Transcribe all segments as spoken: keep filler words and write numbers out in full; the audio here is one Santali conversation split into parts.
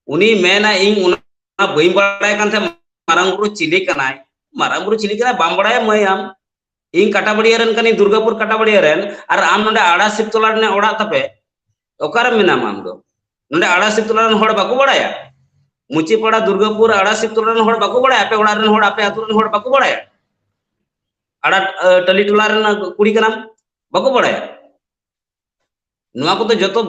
ᱩᱱᱤ ᱢᱮᱱᱟ, "ᱤᱧ ᱚᱱᱟ ᱵᱟᱹᱧ ᱵᱟᱲᱟᱭ ᱠᱟᱱ ᱛᱟᱦᱮᱸᱫ, ᱢᱟᱨᱟᱝ ᱵᱩᱨᱩ ᱪᱤᱞᱤ ᱠᱟᱱᱟᱭ, ᱢᱟᱨᱟᱝ ᱵᱩᱨᱩ ᱪᱤᱞᱤ ᱠᱟᱱᱟᱭ ᱵᱟᱢ ᱵᱟᱲᱟᱭᱟ ᱢᱟᱹᱭ ᱟᱢ? ᱤᱧ ᱠᱟᱴᱟᱵᱟᱲᱤᱭᱟ ᱨᱮᱱ ᱠᱟᱹᱱᱟᱹᱧ, ᱫᱩᱨᱜᱟᱯᱩᱨ ᱠᱟᱴᱟᱵᱟᱲᱤᱭᱟ ᱨᱮᱱ, ᱟᱨ ᱟᱢ ᱱᱚᱰᱮ ᱟᱲᱟ ᱥᱤᱵᱛᱚᱞᱟ ᱨᱮᱱᱟᱜ ᱚᱲᱟᱜ ᱛᱟᱯᱮ, ᱚᱠᱟᱨᱮ ᱢᱮᱱᱟᱢᱟ ᱟᱢ ᱫᱚ? ᱱᱚᱰᱮ ᱟᱲᱟ ᱥᱤᱵᱛᱚᱞᱟ ᱨᱮᱱ ᱦᱚᱲ ᱵᱟᱠᱚ ᱵᱟᱲᱟᱭᱟ? ᱢᱩᱪᱤᱯᱟᱲᱟ, ᱫᱩᱨᱜᱟᱯᱩᱨ, ᱟᱲᱟ ᱥᱤᱵᱛᱚᱞᱟ ᱨᱮᱱ ᱦᱚᱲ ᱵᱟᱠᱚ ᱵᱟᱲᱟᱭᱟ? ᱟᱯᱮ ᱚᱲᱟᱜ ᱨᱮᱱ ᱦᱚᱲ, ᱟᱯᱮ ᱟᱹᱛᱩ ᱨᱮᱱ ᱦᱚᱲ ᱵᱟᱠᱚ ᱵᱟᱲᱟᱭᱟ? ᱟᱲᱟ, ᱟᱹ, ᱴᱟᱹᱞᱤ ᱴᱚᱞᱟ ᱨᱮᱱ ᱠᱩᱲᱤ ᱠᱟᱱᱟᱢ, ᱵᱟᱠᱚ ᱵᱟᱲᱟᱭᱟ?" ᱱᱚᱣᱟ ᱠᱚᱫᱚ ᱡᱚᱛᱚ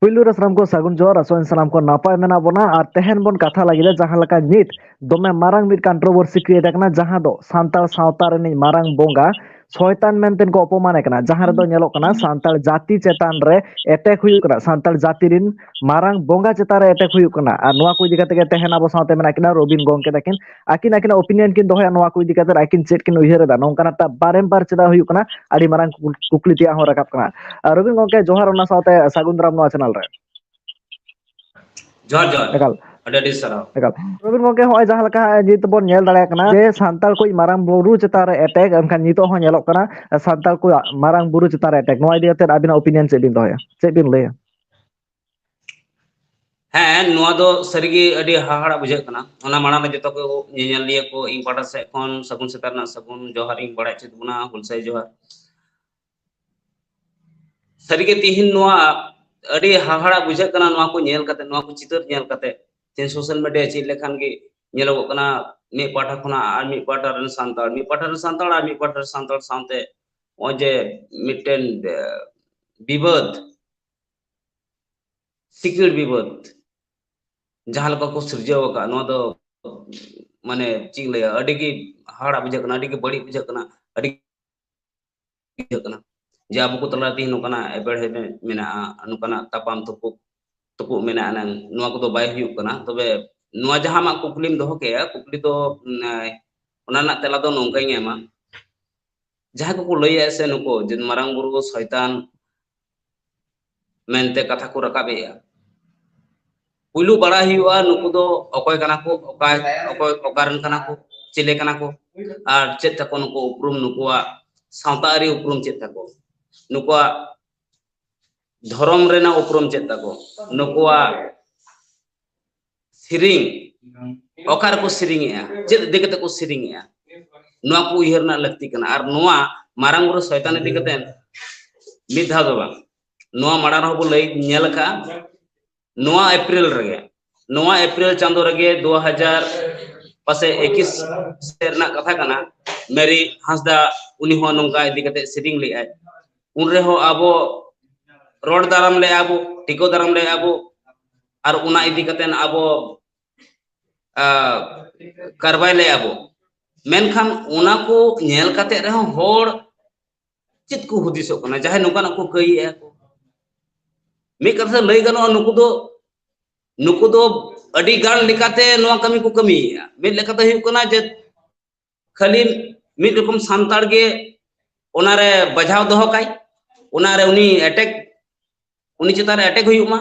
ᱯᱩᱭᱞᱩ ᱨᱮ ᱥᱟᱱᱟᱢ ᱠᱚ ᱥᱟᱹᱜᱩᱱ ᱡᱚᱦᱟᱨ, ᱟᱥᱚᱜ ᱟᱹᱧ ᱥᱟᱱᱟᱢ ᱠᱚ ᱱᱟᱯᱟᱭ ᱢᱮᱱᱟᱜ ᱵᱚᱱᱟ᱾ ᱟᱨ ᱛᱮᱦᱮᱧ ᱵᱚᱱ ᱠᱟᱛᱷᱟ ᱞᱟᱹᱜᱤᱫᱟ ᱡᱟᱦᱟᱸ ᱞᱮᱠᱟ ᱱᱤᱛ ᱫᱚᱢᱮ ᱢᱟᱨᱟᱝ ᱢᱤᱫ controversy create ᱟᱠᱟᱱᱟ, ᱡᱟᱦᱟᱸ ᱫᱚ ᱥᱟᱱᱛᱟᱲ ᱥᱟᱶᱛᱟ ᱨᱤᱱᱤᱡ ᱢᱟᱨᱟᱝ ᱵᱚᱸᱜᱟ ᱥᱚᱭᱛᱟᱱ ᱢᱮᱱᱛᱮ ᱠᱚ ᱚᱯᱚᱢᱟᱱᱮ ᱠᱟᱱᱟ, ᱡᱟᱦᱟᱸ ᱨᱮᱫᱚ ᱧᱮᱞᱚᱜ ᱠᱟᱱᱟ ᱥᱟᱱᱛᱟᱲ ᱡᱟᱹᱛᱤ ᱪᱮᱛᱟᱱ ᱨᱮ attack ᱦᱩᱭᱩᱜ ᱠᱟᱱᱟ, ᱥᱟᱱᱛᱟᱲ ᱡᱟᱹᱛᱤ ᱨᱤᱱ ᱢᱟᱨᱟᱝ ᱵᱚᱸᱜᱟ ᱪᱮᱛᱟᱱ ᱨᱮ attack ᱦᱩᱭᱩᱜ ᱠᱟᱱᱟ᱾ ᱟᱨ ᱱᱚᱣᱟ ᱠᱚ ᱤᱫᱤ ᱠᱟᱛᱮ ᱜᱮ ᱛᱮᱦᱮᱧ ᱟᱵᱚ ᱥᱟᱶᱛᱮ ᱢᱮᱱᱟᱜ ᱠᱤᱱᱟ ᱨᱚᱵᱤᱱ ᱜᱚᱝᱠᱮ ᱛᱟᱹᱠᱤᱱ᱾ ᱟᱹᱠᱤᱱ ᱟᱹᱠᱤᱱᱟᱜ opinion ᱠᱤᱱ ᱫᱚᱦᱚᱭᱟ ᱱᱚᱣᱟ ᱠᱚ ᱤᱫᱤ ᱠᱟᱛᱮ, ᱟᱹᱠᱤᱱ ᱪᱮᱫ ᱠᱤᱱ ᱩᱭᱦᱟᱹᱨ ᱮᱫᱟ, ᱱᱚᱝᱠᱟᱱᱟᱜ ᱴᱟᱜ ᱵᱟᱨᱮᱢᱵᱟᱨ ᱪᱮᱫᱟᱜ ᱦᱩᱭᱩᱜ ᱠᱟᱱᱟ, ᱟᱹᱰᱤ ᱢᱟᱨᱟᱝ ᱠᱩᱠ-, ᱠᱩᱠᱞᱤ ᱛᱮᱭᱟᱜ ᱦᱚᱸ ᱨᱟᱠᱟᱵ ᱠᱟᱱᱟ᱾ ᱟᱨ ᱨᱚᱵᱤᱱ ᱜᱚᱝᱠᱮ, ᱡᱚᱦᱟᱨ, ᱚᱱᱟ ᱥᱟᱶᱛᱮ ᱥᱟᱹᱜᱩᱱ ᱫᱟᱨᱟᱢ ᱱᱚᱣᱟ channel ᱨᱮ᱾ ᱡᱚᱦᱟᱨ, ᱡᱚᱦᱟᱨ᱾ ᱮᱠᱟᱞ᱾ ᱟᱹᱰᱤ ᱟᱹᱰᱤ ᱥᱟᱨᱦᱟᱣ᱾ ᱮᱠᱟᱞ᱾ ᱨᱚᱵᱤᱱ ᱜᱚᱝᱠᱮ, ᱦᱚᱸᱜᱼᱚᱭ ᱡᱟᱦᱟᱸ ᱞᱮᱠᱟ ᱱᱤᱛ ᱵᱚᱱ ᱧᱮᱞ ᱫᱟᱲᱮᱭᱟᱜ ᱠᱟᱱᱟ ᱡᱮ ᱥᱟᱱᱛᱟᱲ ᱠᱚ ᱢᱟᱨᱟᱝ ᱵᱩᱨᱩ ᱪᱮᱛᱟᱱ ᱨᱮ attack, ᱮᱱᱠᱷᱟᱱ ᱱᱤᱛᱚᱜ ᱦᱚᱸ ᱧᱮᱞᱚᱜ ᱠᱟᱱᱟ ᱥᱟᱱᱛᱟᱲ ᱠᱚ ᱢᱟᱨᱟᱝ ᱵᱩᱨᱩ ᱪᱮᱛᱟᱱ ᱨᱮ attack᱾ ᱱᱚᱣᱟ ᱤᱫᱤ ᱠᱟᱛᱮ ᱟᱹᱵᱤᱱᱟᱜ opinion ᱪᱮᱫ ᱵᱤᱱ ᱫᱚᱦᱚᱭᱟ, ᱪᱮᱫ ᱵᱤᱱ ᱞᱟᱹᱭᱟ? ᱦᱮᱸ, ᱱᱚᱣᱟ ᱫᱚ ᱥᱟᱹᱨᱤᱜᱮ ᱟᱹᱰᱤ ᱦᱟᱦᱟᱲᱟᱜ ᱵᱩᱡᱷᱟᱹᱜ ᱠᱟᱱᱟ᱾ ᱚᱱᱟ ᱢᱟᱲᱟᱝ ᱨᱮ ᱡᱚᱛᱚ ᱠᱚ ᱧᱮᱧᱮᱞᱤᱭᱟᱹ ᱠᱚ ᱤᱧ ᱯᱟᱦᱴᱟ ᱥᱮᱫ ᱠᱷᱚᱱ ᱥᱟᱹᱜᱩᱱ ᱥᱮᱛᱟᱜ ᱨᱮᱱᱟᱜ ᱥᱟᱹᱜᱩᱱ ᱡᱚᱦᱟᱨ ᱤᱧ ᱵᱟᱲᱟᱭ ᱦᱚᱪᱚᱭᱮᱫ ᱵᱚᱱᱟ, ᱦᱩᱞᱥᱟᱹᱭ ᱡᱚᱦᱟᱨ᱾ ᱥᱟᱹᱨᱤᱜᱮ ᱛᱤᱦᱤᱧ ᱱᱚᱣᱟ ᱟᱹᱰᱤ ᱦᱟᱦᱟᱲᱟᱜ ᱵᱩᱡᱷᱟᱹᱜ ᱠᱟᱱᱟ, ᱱᱚᱣᱟ ᱠᱚ ᱧᱮᱞ ᱠᱟᱛᱮ, ᱱᱚᱣᱟ ᱠᱚ ᱪᱤᱛᱟᱹᱨ ᱧᱮᱞ ᱠᱟᱛᱮ᱾ ᱛᱮᱦᱮᱧ social media ᱪᱮᱫ ᱞᱮᱠᱷᱟᱱ ᱜᱮ ᱧᱮᱞᱚᱜᱚᱜ ᱠᱟᱱᱟ, ᱢᱤᱫ ᱯᱟᱦᱴᱟ ᱠᱷᱚᱱᱟᱜ ᱟᱨ ᱢᱤᱫ ᱯᱟᱦᱴᱟ ᱨᱮᱱ ᱥᱟᱱᱛᱟᱲ, ᱢᱤᱫ ᱯᱟᱦᱴᱟ ᱨᱮᱱ ᱥᱟᱱᱛᱟᱲ ᱟᱨ ᱢᱤᱫ ᱯᱟᱦᱴᱟ ᱨᱮᱱ ᱥᱟᱱᱛᱟᱲ ᱥᱟᱶᱛᱮ ᱱᱚᱜᱼᱚᱭ ᱡᱮ ᱢᱤᱫᱴᱮᱱ, ᱮ, ᱵᱤᱵᱟᱹᱫ, ᱥᱤᱠᱟᱹᱲ ᱵᱤᱵᱟᱹᱫ ᱡᱟᱦᱟᱸ ᱞᱮᱠᱟ ᱠᱚ ᱥᱤᱨᱡᱟᱹᱣ ᱟᱠᱟᱫ, ᱱᱚᱣᱟ ᱫᱚ ᱢᱟᱱᱮ ᱪᱮᱫ ᱤᱧ ᱞᱟᱹᱭᱟ, ᱟᱹᱰᱤ ᱜᱮ ᱦᱟᱦᱟᱲᱟᱜ ᱵᱩᱡᱷᱟᱹᱜ ᱠᱟᱱᱟ, ᱟᱹᱰᱤ ᱜᱮ ᱵᱟᱹᱲᱤᱡ ᱵᱩᱡᱷᱟᱹᱜ ᱠᱟᱱᱟ, ᱟᱹᱰᱤ ᱵᱩᱡᱷᱟᱹᱜ ᱠᱟᱱᱟ ᱡᱮ ᱟᱵᱚ ᱠᱚ ᱛᱟᱞᱟ ᱛᱮᱦᱮᱧ ᱱᱚᱝᱠᱟᱱᱟᱜ ᱮᱯᱮᱨᱦᱮᱸᱰᱮᱡ ᱢᱮᱱᱟᱜᱼᱟ, ᱱᱚᱝᱠᱟᱱᱟᱜ ᱛᱟᱯᱟᱢ ᱛᱩᱯᱩᱜ ᱛᱩᱯᱩᱜ ᱢᱮᱱᱟᱜᱼᱟ ᱱᱟᱝ, ᱱᱚᱣᱟ ᱠᱚᱫᱚ ᱵᱟᱭ ᱦᱩᱭᱩᱜ ᱠᱟᱱᱟ᱾ ᱛᱚᱵᱮ ᱱᱚᱣᱟ ᱡᱟᱦᱟᱸ ᱟᱢᱟᱜ ᱠᱩᱠᱞᱤᱢ ᱫᱚᱦᱚ ᱠᱮᱜᱼᱟ, ᱠᱩᱠᱞᱤ ᱫᱚ, ᱩᱢ, ᱚᱱᱟ ᱨᱮᱱᱟᱜ ᱛᱮᱞᱟ ᱫᱚ ᱱᱚᱝᱠᱟᱧ ᱮᱢᱟ, ᱡᱟᱦᱟᱸᱭ ᱠᱚᱠᱚ ᱞᱟᱹᱭᱮᱫᱼᱟ ᱥᱮ ᱱᱩᱠᱩ ᱡᱮ ᱢᱟᱨᱟᱝ ᱵᱩᱨᱩ ᱥᱚᱭᱛᱟᱱ ᱢᱮᱱᱛᱮ ᱠᱟᱛᱷᱟ ᱠᱚ ᱨᱟᱠᱟᱵᱮᱜᱼᱟ, ᱯᱩᱭᱞᱩ ᱵᱟᱲᱟᱭ ᱦᱩᱭᱩᱜᱼᱟ ᱱᱩᱠᱩ ᱫᱚ ᱚᱠᱚᱭ ᱠᱟᱱᱟ ᱠᱚ, ᱚᱠᱟ, ᱚᱠᱚᱭ, ᱚᱠᱟ ᱨᱮᱱ ᱠᱟᱱᱟ ᱠᱚ, ᱪᱮᱞᱮ ᱠᱟᱱᱟ ᱠᱚ, ᱟᱨ ᱪᱮᱫ ᱛᱟᱠᱚ ᱱᱩᱠᱩ ᱩᱯᱨᱩᱢ, ᱱᱩᱠᱩᱣᱟᱜ ᱥᱟᱶᱛᱟ ᱟᱹᱨᱤ ᱩᱯᱨᱩᱢ ᱪᱮᱫ ᱛᱟᱠᱚ, ᱱᱩᱠᱩᱣᱟᱜ ᱫᱷᱚᱨᱚᱢ ᱨᱮᱱᱟᱜ ᱩᱯᱨᱩᱢ ᱪᱮᱫ ᱛᱟᱠᱚ, ᱱᱩᱠᱩᱣᱟᱜ ᱥᱮᱨᱮᱧ ᱚᱠᱟ ᱨᱮᱠᱚ ᱥᱮᱨᱮᱧᱮᱜᱼᱟ, ᱪᱮᱫ ᱤᱫᱤ ᱠᱟᱛᱮ ᱠᱚ ᱥᱮᱨᱮᱧᱮᱜᱼᱟ, ᱱᱚᱣᱟ ᱠᱚ ᱩᱭᱦᱟᱹᱨ ᱨᱮᱱᱟᱜ ᱞᱟᱹᱠᱛᱤ ᱠᱟᱱᱟ᱾ ᱟᱨ ᱱᱚᱣᱟ ᱢᱟᱨᱟᱝ ᱵᱩᱨᱩ ᱥᱚᱭᱛᱟᱱ ᱤᱫᱤ ᱠᱟᱛᱮ ᱢᱤᱫ ᱫᱷᱟᱣ ᱫᱚ ᱵᱟᱝ, ᱱᱚᱣᱟ ᱢᱟᱲᱟᱝ ᱨᱮᱦᱚᱸ ᱵᱚ ᱞᱟᱹᱭ ᱧᱮᱞ ᱟᱠᱟᱫᱼᱟ᱾ ᱱᱚᱣᱟ ᱮᱯᱨᱤᱞ ᱨᱮᱜᱮ, ᱱᱚᱣᱟ ᱮᱯᱨᱤᱞ ᱪᱟᱸᱫᱳ ᱨᱮᱜᱮ ᱫᱩ ᱦᱟᱡᱟᱨ ᱯᱟᱥᱮ ᱮᱠᱤᱥ ᱥᱮᱫ ᱨᱮᱱᱟᱜ ᱠᱟᱛᱷᱟ ᱠᱟᱱᱟ, ᱢᱮᱨᱤ ᱦᱟᱸᱥᱫᱟ ᱩᱱᱤ ᱦᱚᱸ ᱱᱚᱝᱠᱟ ᱤᱫᱤ ᱠᱟᱛᱮ ᱥᱮᱨᱮᱧ ᱞᱮᱫᱼᱟᱭ᱾ ᱩᱱ ᱨᱮᱦᱚᱸ ᱟᱵᱚ ᱨᱚᱲ ᱫᱟᱨᱟᱢ ᱞᱮᱫᱼᱟ ᱵᱚ, ᱴᱤᱠᱟᱹᱣ ᱫᱟᱨᱟᱢ ᱞᱮᱫᱼᱟ ᱵᱚ, ᱟᱨ ᱚᱱᱟ ᱤᱫᱤ ᱠᱟᱛᱮ ᱟᱵᱚ, ᱟ, ᱠᱟᱨᱵᱟᱭ ᱞᱮᱫᱼᱟ ᱵᱚ᱾ ᱢᱮᱱᱠᱷᱟᱱ ᱚᱱᱟ ᱠᱚ ᱧᱮᱞ ᱠᱟᱛᱮ ᱨᱮᱦᱚᱸ ᱦᱚᱲ ᱪᱮᱫ ᱠᱚ ᱦᱩᱫᱤᱥᱚᱜ ᱠᱟᱱᱟ, ᱡᱟᱦᱟᱸᱭ ᱱᱚᱝᱠᱟᱱᱟᱜ ᱠᱚ ᱠᱟᱹᱭᱮᱜᱼᱟ ᱠᱚ? ᱢᱤᱫ ᱠᱟᱛᱷᱟ ᱛᱮ ᱞᱟᱹᱭ ᱜᱟᱱᱚᱜᱼᱟ, ᱱᱩᱠᱩ ᱫᱚ, ᱱᱩᱠᱩ ᱫᱚ ᱟᱹᱰᱤ ᱜᱟᱱ ᱞᱮᱠᱟᱛᱮ ᱱᱚᱣᱟ ᱠᱟᱹᱢᱤ ᱠᱚ ᱠᱟᱹᱢᱤᱭᱮᱜᱼᱟ᱾ ᱢᱤᱫ ᱞᱮᱠᱟᱛᱮ ᱦᱩᱭᱩᱜ ᱠᱟᱱᱟ ᱡᱮ ᱠᱷᱟᱹᱞᱤ ᱢᱤᱫ ᱨᱚᱠᱚᱢ ᱥᱟᱱᱛᱟᱲ ᱜᱮ ᱚᱱᱟᱨᱮ ᱵᱟᱡᱷᱟᱣ ᱫᱚᱦᱚ ᱠᱟᱭ, ᱚᱱᱟᱨᱮ ᱩᱱᱤ ᱮᱴᱮᱠ, ᱩᱱᱤ ᱪᱮᱛᱟᱱ ᱨᱮ ᱮᱴᱮᱠ ᱦᱩᱭᱩᱜ ᱢᱟ,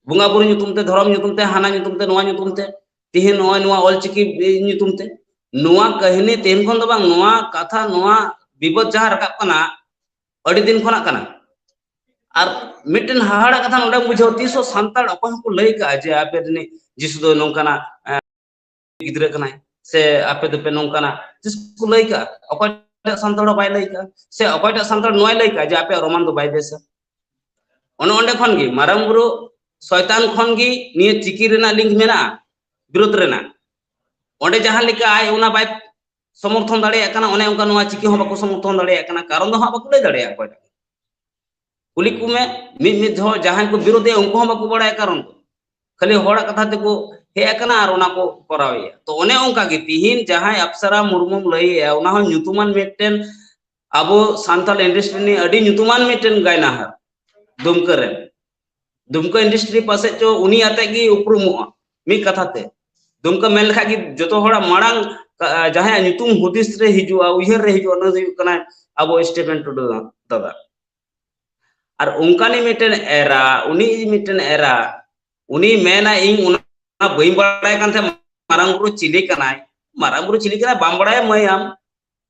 ᱵᱚᱸᱜᱟ ᱵᱩᱨᱩ ᱧᱩᱛᱩᱢ ᱛᱮ, ᱫᱷᱚᱨᱚᱢ ᱧᱩᱛᱩᱢ ᱛᱮ, ᱦᱟᱱᱟ ᱧᱩᱛᱩᱢ ᱛᱮ, ᱛᱮᱦᱮᱧ ᱱᱚᱜᱼᱚᱭ ᱱᱚᱣᱟ ᱚᱞᱪᱤᱠᱤ ᱧᱩᱛᱩᱢ ᱛᱮ᱾ ᱱᱚᱣᱟ ᱠᱟᱹᱦᱱᱤ ᱛᱮᱦᱮᱧ ᱠᱷᱚᱱ ᱫᱚ ᱵᱟᱝ, ᱱᱚᱣᱟ ᱠᱟᱛᱷᱟ, ᱱᱚᱣᱟ ᱵᱤᱵᱟᱹᱫ ᱡᱟᱦᱟᱸ ᱨᱟᱠᱟᱵ ᱠᱟᱱᱟ, ᱟᱹᱰᱤ ᱫᱤᱱ ᱠᱷᱚᱱᱟᱜ ᱠᱟᱱᱟ᱾ ᱟᱨ ᱢᱤᱫᱴᱮᱱ ᱦᱟᱦᱟᱲᱟᱜ ᱠᱟᱛᱷᱟ ᱱᱚᱰᱮᱢ ᱵᱩᱡᱷᱟᱹᱣ, ᱛᱤᱥ ᱦᱚᱸ ᱥᱟᱱᱛᱟᱲ ᱚᱠᱚᱭ ᱦᱚᱸᱠᱚ ᱞᱟᱹᱭ ᱠᱟᱜᱼᱟ ᱡᱮ ᱟᱯᱮ ᱨᱤᱱᱤᱡ ᱡᱤᱥᱩ ᱫᱚ ᱱᱚᱝᱠᱟᱱᱟ, ᱮ, ᱜᱤᱫᱽᱨᱟᱹ ᱠᱟᱱᱟᱭ, ᱥᱮ ᱟᱯᱮ ᱫᱚᱯᱮ ᱱᱚᱝᱠᱟᱱᱟ, ᱛᱤᱥ ᱠᱚ ᱞᱟᱹᱭ ᱠᱟᱜᱼᱟ? ᱚᱠᱚᱭᱴᱟᱜ ᱥᱟᱱᱛᱟᱲ ᱦᱚᱸ ᱵᱟᱭ ᱞᱟᱹᱭ ᱠᱟᱜᱼᱟ, ᱥᱮ ᱚᱠᱚᱭᱴᱟᱜ ᱥᱟᱱᱛᱟᱲ ᱱᱚᱣᱟᱭ ᱞᱟᱹᱭ ᱠᱟᱜᱼᱟ ᱡᱮ ᱟᱯᱮᱭᱟᱜ ᱨᱳᱢᱟᱱ ᱫᱚ ᱵᱟᱭ ᱵᱮᱥᱟ? ᱚᱱᱮ ᱚᱸᱰᱮ ᱠᱷᱚᱱ ᱜᱮ ᱢᱟᱨᱟᱝ ᱵᱩᱨᱩ ᱥᱚᱭᱛᱟᱱ ᱠᱷᱚᱱ ᱜᱮ ᱱᱤᱭᱟᱹ ᱪᱤᱠᱤ ᱨᱮᱱᱟᱜ ᱞᱤᱝᱠ ᱢᱮᱱᱟᱜᱼᱟ, ᱵᱤᱨᱳᱫᱷ ᱨᱮᱱᱟᱜ᱾ ᱚᱸᱰᱮ ᱡᱟᱦᱟᱸ ᱞᱮᱠᱟ ᱟᱡ ᱚᱱᱟ ᱵᱟᱭ ᱥᱚᱢᱚᱨᱛᱷᱚᱱ ᱫᱟᱲᱮᱭᱟᱜ ᱠᱟᱱᱟ, ᱚᱱᱮ ᱚᱱᱠᱟ ᱱᱚᱣᱟ ᱪᱤᱠᱤ ᱦᱚᱸ ᱵᱟᱠᱚ ᱥᱚᱢᱚᱨᱛᱷᱚᱱ ᱫᱟᱲᱮᱭᱟᱜ ᱠᱟᱱᱟ᱾ ᱠᱟᱨᱚᱱ ᱫᱚ ᱦᱟᱸᱜ ᱵᱟᱠᱚ ᱞᱟᱹᱭ ᱫᱟᱲᱮᱭᱟᱜᱼᱟ ᱚᱠᱚᱭᱴᱟᱜ᱾ ᱠᱩᱞᱤ ᱠᱚᱢᱮ, ᱢᱤᱫ ᱢᱤᱫ ᱫᱷᱟᱣ ᱡᱟᱦᱟᱸᱭ ᱠᱚ ᱵᱤᱨᱳᱫᱷᱮᱜᱼᱟ, ᱩᱱᱠᱩ ᱦᱚᱸ ᱵᱟᱠᱚ ᱵᱟᱲᱟᱭᱟ ᱠᱟᱨᱚᱱ ᱫᱚ᱾ ᱠᱷᱟᱹᱞᱤ ᱦᱚᱲᱟᱜ ᱠᱟᱛᱷᱟ ᱛᱮᱠᱚ ᱦᱮᱡ ᱟᱠᱟᱱᱟ ᱟᱨ ᱚᱱᱟ ᱠᱚ ᱠᱚᱨᱟᱣᱮᱫᱼᱟ᱾ ᱛᱚ ᱚᱱᱮ ᱚᱱᱠᱟ ᱜᱮ ᱛᱤᱦᱤᱧ ᱡᱟᱦᱟᱸᱭ ᱟᱯᱥᱟᱨᱟ ᱢᱩᱨᱢᱩᱢ ᱞᱟᱹᱭᱮᱫᱼᱟ, ᱚᱱᱟ ᱦᱚᱸ ᱧᱩᱛᱩᱢᱟᱱ ᱢᱤᱫᱴᱮᱱ ᱟᱵᱚ ᱥᱟᱱᱛᱟᱲ industry ᱨᱤᱱᱤᱡ ᱟᱹᱰᱤ ᱧᱩᱛᱩᱢᱟᱱ ᱢᱤᱫᱴᱮᱱ ᱜᱟᱭᱱᱟᱦᱟᱨ ᱫᱩᱢᱠᱟᱹ ᱨᱮᱱ᱾ ᱫᱩᱢᱠᱟᱹ industry ᱯᱟᱥᱮᱡ ᱪᱚ ᱩᱱᱤ ᱟᱛᱮ ᱜᱮ ᱩᱯᱨᱩᱢᱚᱜᱼᱟ᱾ ᱢᱤᱫ ᱠᱟᱛᱷᱟ ᱛᱮ ᱫᱩᱢᱠᱟᱹ ᱢᱮᱱ ᱞᱮᱠᱷᱟᱡ ᱜᱮ ᱡᱚᱛᱚ ᱦᱚᱲᱟᱜ ᱢᱟᱲᱟᱝ, ᱟ, ᱡᱟᱦᱟᱸᱭᱟᱜ ᱧᱩᱛᱩᱢ ᱦᱩᱫᱤᱥ ᱨᱮ ᱦᱤᱡᱩᱜᱼᱟ, ᱩᱭᱦᱟᱹᱨ ᱨᱮ ᱦᱤᱡᱩᱜᱼᱟ, ᱩᱱᱤ ᱫᱚ ᱦᱩᱭᱩᱜ ᱠᱟᱱᱟᱭ ᱟᱵᱚ ᱥᱴᱤᱯᱷᱮᱱ ᱴᱩᱰᱩ ᱫᱟᱫᱟ᱾ ᱟᱨ ᱚᱱᱠᱟᱱᱤᱡ ᱢᱤᱫᱴᱮᱱ ᱮᱨᱟ, ᱩᱱᱤ ᱢᱤᱫᱴᱮᱱ ᱮᱨᱟ, ᱩᱱᱤ ᱢᱮᱱᱟ, "ᱤᱧ ᱚᱱᱟ ᱵᱟᱹᱧ ᱵᱟᱲᱟᱭ ᱠᱟᱱ ᱛᱟᱦᱮᱸ, ᱢᱟᱨᱟᱝ ᱵᱩᱨᱩ ᱪᱤᱞᱤ ᱠᱟᱱᱟᱭ, ᱢᱟᱨᱟᱝ ᱵᱩᱨᱩ ᱪᱤᱞᱤ ᱠᱟᱱᱟᱭ ᱵᱟᱢ ᱵᱟᱲᱟᱭᱟ ᱢᱟᱹᱭ ᱟᱢ?